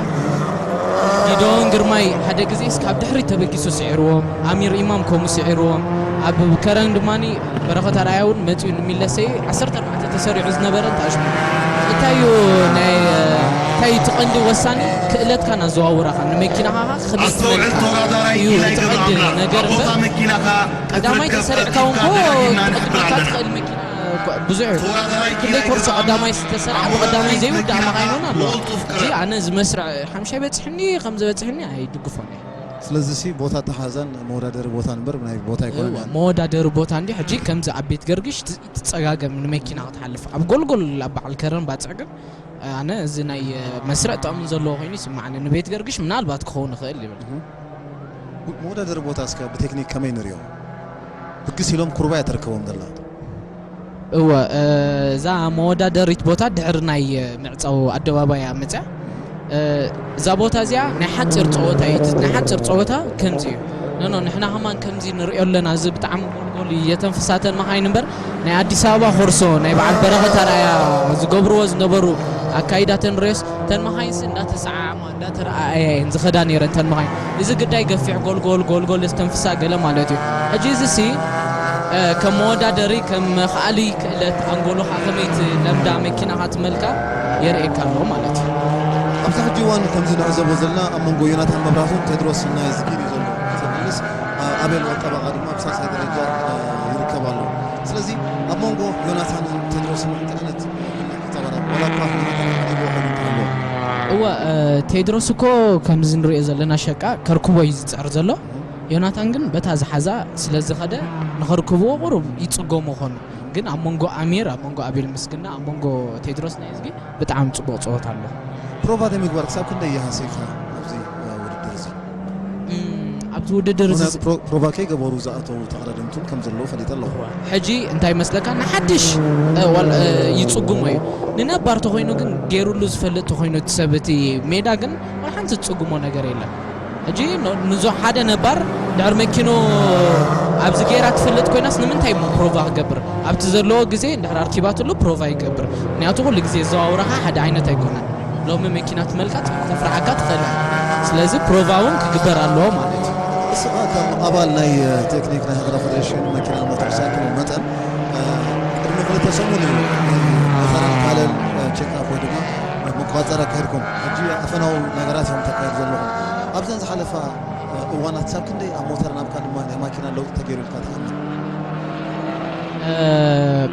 ጊደዎን ግርማይ ሓደ ግዜ እስካብ ድሕሪት ተበጊሱ ስዒርዎም፣ ኣሚር ኢማም ከምኡ ስዒርዎም። ኣብ ከረን ድማ በረኸት ኣርኣያ እውን መፂኡ ንሚለሰይ ዓሰርተ ኣርባዕተ ተሰሪዑ ዝነበረ እንታይ ሽሙ እንታይ እዩ ናይ እንታይ እቲ ቀንዲ ወሳኒ ክእለትካ ናዘዋውራኻ ንመኪናኻ ከመይ ትመልካ እዩ እቲ ቀንዲ ነገር እምበር ቀዳማይ ተሰሪዕካ እውን ኮ ትቕድመካ ትኽእል መኪና ብዙሕ ክንደይ ኮርሶ ቀዳማይ ዝተሰርዓ ብቀዳማይ ዘይውዳእ መኻይን እውን ኣለዋ። እዚ ኣነ እዚ መስርዕ ሓምሻይ በፅሕኒ ከም ዝበፅሕኒ ኣይድግፎን እየ። ስለዚ ሲ ቦታ ተሓዛን መወዳደሪ ቦታ ንበር ናይ ቦታ ኣይኮነን። መወዳደሪ ቦታ እንዲ ሕጂ ከምዚ ኣብ ቤት ገርግሽ ትፀጋገም ንመኪና ክትሓልፍ ኣብ ጎልጎል ኣብ በዓል ከረን ባፅዕ ግን ኣነ እዚ ናይ መስርዕ ጥቕሚ ዘለዎ ኮይኑ ይስማዓኒ ንቤት ገርግሽ ምናልባት ክኸውን ይኽእል ይብል። መወዳደሪ ቦታ እስከ ብቴክኒክ ከመይ ንሪኦ? ብግስ ኢሎም ኩርባ እያ ተርከቦም ዘላ። እወ እዛ መወዳደሪት ቦታ ድሕሪ ናይ ምዕፃው ኣደባባይ እያ መፅያ። እዛ ቦታ እዚኣ ናይ ሓፂር ፀወታ እዩ። ናይ ሓፂር ፀወታ ከምዚ እዩ። ኖኖ ንሕና ከማን ከምዚ ንሪኦ ኣለና። እዚ ብጣዕሚ ጎልጎል እየተንፍሳተን መኻይን እምበር ናይ ኣዲስ ኣበባ ኮርሶ ናይ በዓል በረኸት ኣርኣያ ዝገብርዎ ዝነበሩ ኣካይዳተን ንሪኦስ እተን መኻይንሲ እንዳተሰዓዓማ እንዳተረኣኣያ እየን ዝኸዳ ነይረን እተን መኻይን። እዚ ግዳይ ገፊሕ ጎልጎል ጎልጎል ዝተንፍሳ ገለ ማለት እዩ። ሕጂ እዚ ሲ ከም መወዳደሪ ከም መኽኣሊ ክእለት ኣንጎሎኻ ከመይ ትለምዳ መኪናኻ ትመልካ የርእየካ ኣሎ ማለት እዩ። ኣብዚ ሕጂ እዋን ከምዚ ንዕዘቦ ዘለና ኣብ መንጎ ዮናታን መብራህቱን ቴድሮስ ናይ ዝጊድ እዩ ዘሎ። ዘብልስ ኣቤል ወጠበቓ ድማ ኣብ ሳልሳይ ደረጃ ይርከብ ኣሎ። ስለዚ ኣብ መንጎ ዮናታንን ቴድሮስን እንታይ ዓይነት እወ ቴድሮስ እኮ ከምዚ ንሪኦ ዘለና ሸቃ ከርክቦ እዩ ዝፅዕር ዘሎ። ዮናታን ግን በታ ዝሓዛ ስለ ዝኸደ ንኸርክብዎ ቁሩብ ይፅገሙ ኾኑ። ግን ኣብ መንጎ ኣሚር ኣብ መንጎ ኣቤል ምስግና ኣብ መንጎ ቴድሮስ ናይ እዝጊ ብጣዕሚ ፅቡቕ ፀወታ ኣሎ። ፕሮቫ ዘይምግባር ክሳብ ክንደይ ይሃስየካ ኣብዚ ውድድር እዚ? ኣብ እቲ ውድድር እዚ ፕሮቫ ከይገበሩ ዝኣተዉ ተቐዳደምትን ከም ዘለዉ ፈሊጠ ኣለኹ። ሕጂ እንታይ ይመስለካ? ንሓድሽ እ፣ ዋል- እ፣ ይጽጉሞ እዩ። ንነባር ተኾይኑ ግን ገይሩሉ ዝፈልጥ ተኾይኑ እቲ ሰብ እቲ ሜዳ ግን ዋላ ሓንቲ ዝጽጉሞ ነገር የለን። ሕጂ ኖ- ንዞ ሓደ ነባር ድሕር መኪኖ ኣብዚ ገይራ ትፈልጥ ኮይናስ ንምንታይ እሞ ፕሮቫ ክገብር? ኣብቲ ዘለዎ ግዜ እንድሕር ኣርኪባትሉ ፕሮቫ ይገብር። ምክንያቱ ኩሉ ግዜ ዘዋውረኻ ሓደ ዓይነት ኣይኮነን። ሎሚ መኪና ትመልካ ተፍርሓካ ትኽእል እያ። ስለዚ ፕሮቫ እውን ክግበር ኣለዎ ማለት እዩ። እስኻ ከም ኣባል ናይ ቴክኒክ ናይ ሃገራዊ ፈደሬሽን መኪናን ሞተር ሳይክልን መጠን ቅድሚ ክልተ ሰሙን እዩ ናይ መታረን ካለል ቼክኣፕ ወይ ድማ መቆፃፀሪ ኣካይድኩም። ሕጂ ኣፈናዊ ነገራት እዮም ተካየዱ ዘለኹም። ኣብዘን ዝሓለፋ እዋናት ሳብ ክንደይ ኣብ ሞተር ናብካ ድማ ናይ ማኪና ለውጢ ተገይሩ ኢልካ ትኣምን?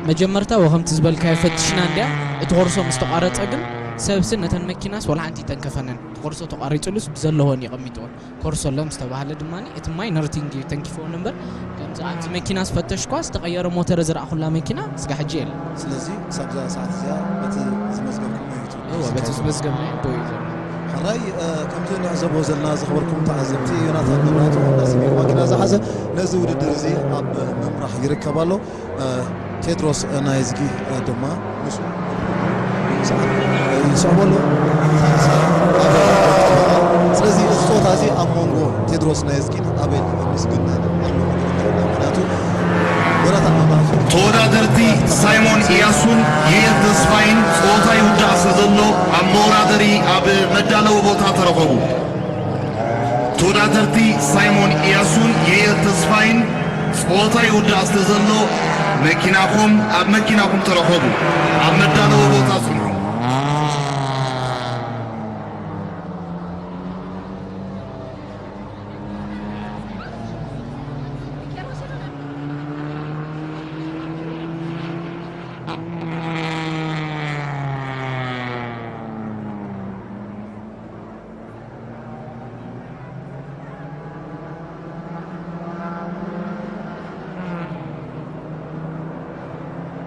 መጀመርታ ወከምቲ ዝበልካዮ ፈትሽና እንድያ እቲ ኮርሶ ምስ ተቋረፀ ግን ሰብሲ ነተን መኪናስ ወላ ሓንቲ ይተንከፈነን እቲ ኮርሶ ተቋሪፅሉስ ብዘለዎን የቐሚጥዎን ኮርሶ ኣሎ ምስ ተባህለ ድማ እቲ ማይነር ቲንግ እዩ ተንኪፍዎን እምበር ከምዚ ኣብዚ መኪና ዝፈተሽኳ ዝተቐየረ ሞተር ዝረኣኹላ መኪና ስጋ ሕጂ የለን። ስለዚ ክሳብ እዛ ሰዓት እዚኣ በቲ ዝመዝገብኩሞ እዩ እወ በቲ ዝመዝገብናዮ ኣቦ እዩ ዘሎ። ሕራይ ከምዚ ንዕዘቦ ዘለና ዝኽበርኩም ተዓዘብቲ ዮናታን መብራህቱ ሆንዳ ሲቪክ ማኪና ዝሓዘ ነዚ ውድድር እዚ ኣብ ምምራሕ ይርከብ ኣሎ። ቴድሮስ ናይዝጊ ድማ ምስኡ ይስዕቦ ኣሎ። ስለዚ እዚ ፀወታ እዚ ኣብ መንጎ ቴድሮስ ናይዝጊን ኣቤል ምስግናን ኣሎ። ምክንያቱ ዮናታን መብራህቱ ተወዳደርቲ ሳይሞን ኢያሱን የየር ተስፋይን ፀወታ ይውዳእ ስለ ዘሎ ኣብ መወዳደሪ ኣብ መዳለዊ ቦታ ተረኸቡ። ተወዳደርቲ ሳይሞን ኢያሱን የየር ተስፋይን ጸወታ ይውዳእ ስለ ዘሎ መኪናኹም ኣብ መኪናኹም ተረኸቡ። ኣብ መዳለዊ ቦታ ጽንሑ።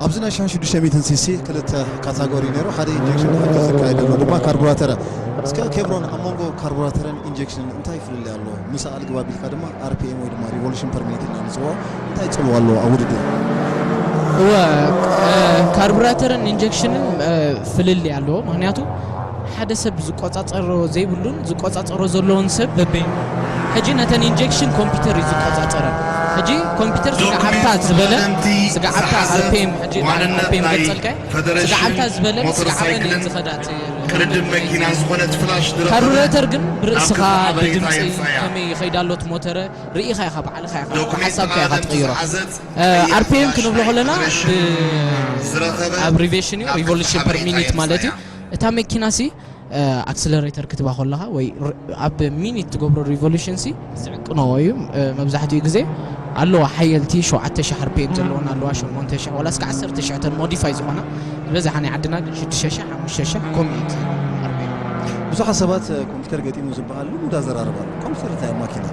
ኣብዚ ናይ ሽሕን ሽዱሽተ ሚእትን ሲሲ ክልተ ካታጎሪ ነይሩ። ሓደ ኢንጀክሽን ሕጂ ዝካየደሉ ድማ ካርቡራተረ። እስከ ኬብሮን ኣብ መንጎ ካርቡራተረን ኢንጀክሽንን እንታይ ፍልልይ ኣለዎ? ምስ ኣልግባብ ኢልካ ድማ ኣርፒኤም ወይ ድማ ሪቮሉሽን ፐር ሚኒት ኢልና ንፅውዖ እንታይ ፅልዋ ኣለዎ ኣብ ውድድር? እወ ካርቡራተርን ኢንጀክሽንን ፍልልይ ኣለዎ። ምክንያቱ ሓደ ሰብ ዝቆጻጸሮ ዘይብሉን ዝቆጻጸሮ ዘለዎን ሰብ በበይኑ። ሕጂ ነተን ኢንጀክሽን ኮምፒውተር እዩ ዝቆጻጸረን። ሕጂ ኮምፒውተር ስግዓብታ ዝበለ ስግዓብታ ኣርፔም ሕጂ ኣርፔም ገጸልካ ስግዓብታ ዝበለ ስግዓበን ዝኸዳት ቅድድም መኪና ዝኾነት ፍላሽ ዝረኸበ ካርቡሬተር ግን ብርእስኻ ብድምፂ ከመይ ይኸይዳ ኣሎት ሞተረ ርኢኻ ኢኻ ባዕልኻ ኢኻ ብሓሳብካ ኢኻ ትቕይሮ። ኣርፒኤም ክንብሎ ከለና ኣብ ሪቬሽን እዩ ሪቮሉሽን ፐር ሚኒት ማለት እዩ። እታ መኪና ሲ ኣክስለሬተር ክትባ ከለኻ ወይ ኣብ ሚኒት ትገብሮ ሪቮሉሽን ሲ ዝዕቅኖ እዩ። መብዛሕትኡ ግዜ ኣለዋ ሓየልቲ ሸውዓተ ሺሕ ኣርፒኤም ዘለወን ኣለዋ ሸሞንተ ሺሕ ዋላ እስከ ዓሰርተ ሺሕ ተን ሞዲፋይ ዝኾና ዝበዝሓ ናይ ዓድና ግን ሽዱሽተ ሺሕ ሓሙሽተ ሺሕ ኮሚት ኣርፒኤም። ብዙሓት ሰባት ኮምፒውተር ገጢሙ ዝበሃል ልሙድ ኣዘራርባ ኣሎ። ኮምፒውተር እንታይ ማኪና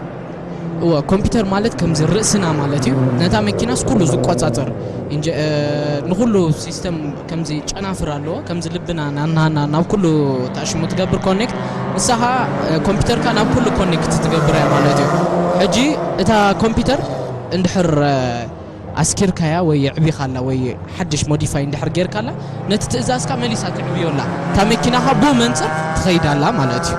እወ ኮምፒተር ማለት ከምዚ ርእስና ማለት እዩ። ነታ መኪናስ ኩሉ ዝቆጻጸር ንኩሉ ሲስተም ከምዚ ጨናፍር ኣለዎ። ከምዚ ልብና ናናና ናብ ኩሉ ታሽሙ ትገብር ኮኔክት ንሳኻ ኮምፒተርካ ናብ ኩሉ ኮኔክት ትገብር እያ ማለት እዩ። ሕጂ እታ ኮምፒተር እንድሕር ኣስኪርካያ ወይ የዕቢኻላ ወይ ሓድሽ ሞዲፋይ እንድሕር ጌርካላ ነቲ ትእዛዝካ መሊሳ ትዕብዮ ኣላ። እታ መኪናኻ ብኡ መንፅር ትኸይድ ኣላ ማለት እዩ።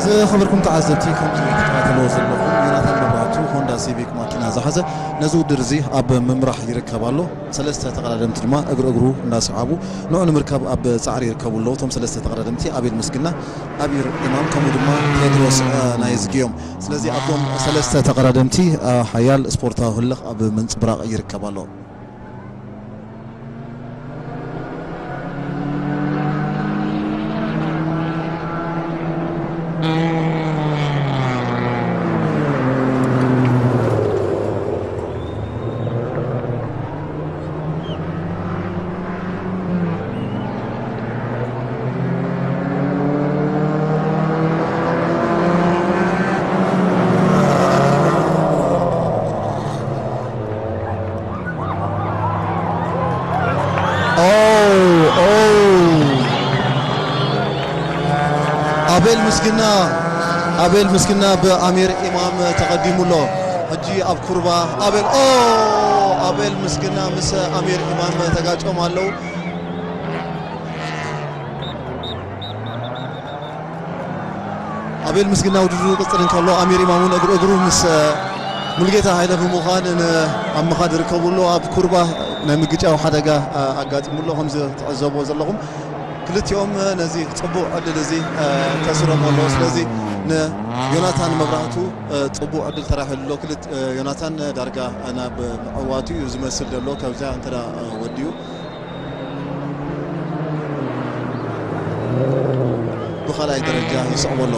ዝኸበርኩም ተዓዘብቲ፣ ከምቲ ትከታተልዎ ዘለኹም፣ ዮናታን መብራህቱ ሆንዳ ሲቪክ ማኪና ዝሓዘ ነዚ ውድድር እዚ ኣብ ምምራሕ ይርከብ ኣሎ። ሰለስተ ተቐዳደምቲ ድማ እግሪ እግሩ እንዳሰዓቡ ንዑ ንምርካብ ኣብ ጻዕሪ ይርከቡ ኣለዉ። እቶም ሰለስተ ተቐዳደምቲ ኣቤል ምስግና፣ ኣሚር ኢማም፣ ከምኡ ድማ ቴድሮስ፣ እ፣ ናይዝጊ እዮም። ስለዚ ኣብቶም ሰለስተ ተቐዳደምቲ፣ እ፣ ሓያል ስፖርታዊ ህልኽ ኣብ ምንጽብራቕ ይርከብ ኣሎ። ኦ፣ ኦ። ኣቤል ምስግና፣ ኣቤል ምስግና ብኣሚር ኢማም ተቐዲሙ ኣሎ። ሕጂ ኣብ ኩርባ ኣቤል፣ ኦ፣ ኣቤል ምስግና ምስ ኣሚር ኢማም ተጋጮም ኣለዉ። ኣቤል ምስግና ውድድሩ ክቕጽል እንከሎ፣ ኣሚር ኢማም እውን እግሪ እግሩ ምስ፣ እ፣ ሙልጌታ ሃይለ ብምዃን ን-፣ ኣብ ምኻድ ይርከቡ ኣለዉ። ኣብ ኩርባ ናይ ምግጫው ሓደጋ፣ እ፣ ኣጋጢሙ ኣሎ። ከምዚ ትዕዘብዎ ዘለኹም፣ ክልቲኦም፣ እ፣ ነዚ ጽቡቕ ዕድል እዚ፣ እ፣ ከስሮም ኣለዉ። ስለዚ ንዮናታን መብራህቱ፣ እ፣ ጽቡቕ ዕድል ተራሒሉ ኣሎ። ክልት-፣ እ፣ ዮናታን ዳርጋ ናብ ምዕዋቱ እዩ ዝመስል ዘሎ፣ ካብዚኣ እንተ ደኣ፣ እ፣ ወዲኡ። ብኻልኣይ ደረጃ ይስዕቦ ኣሎ።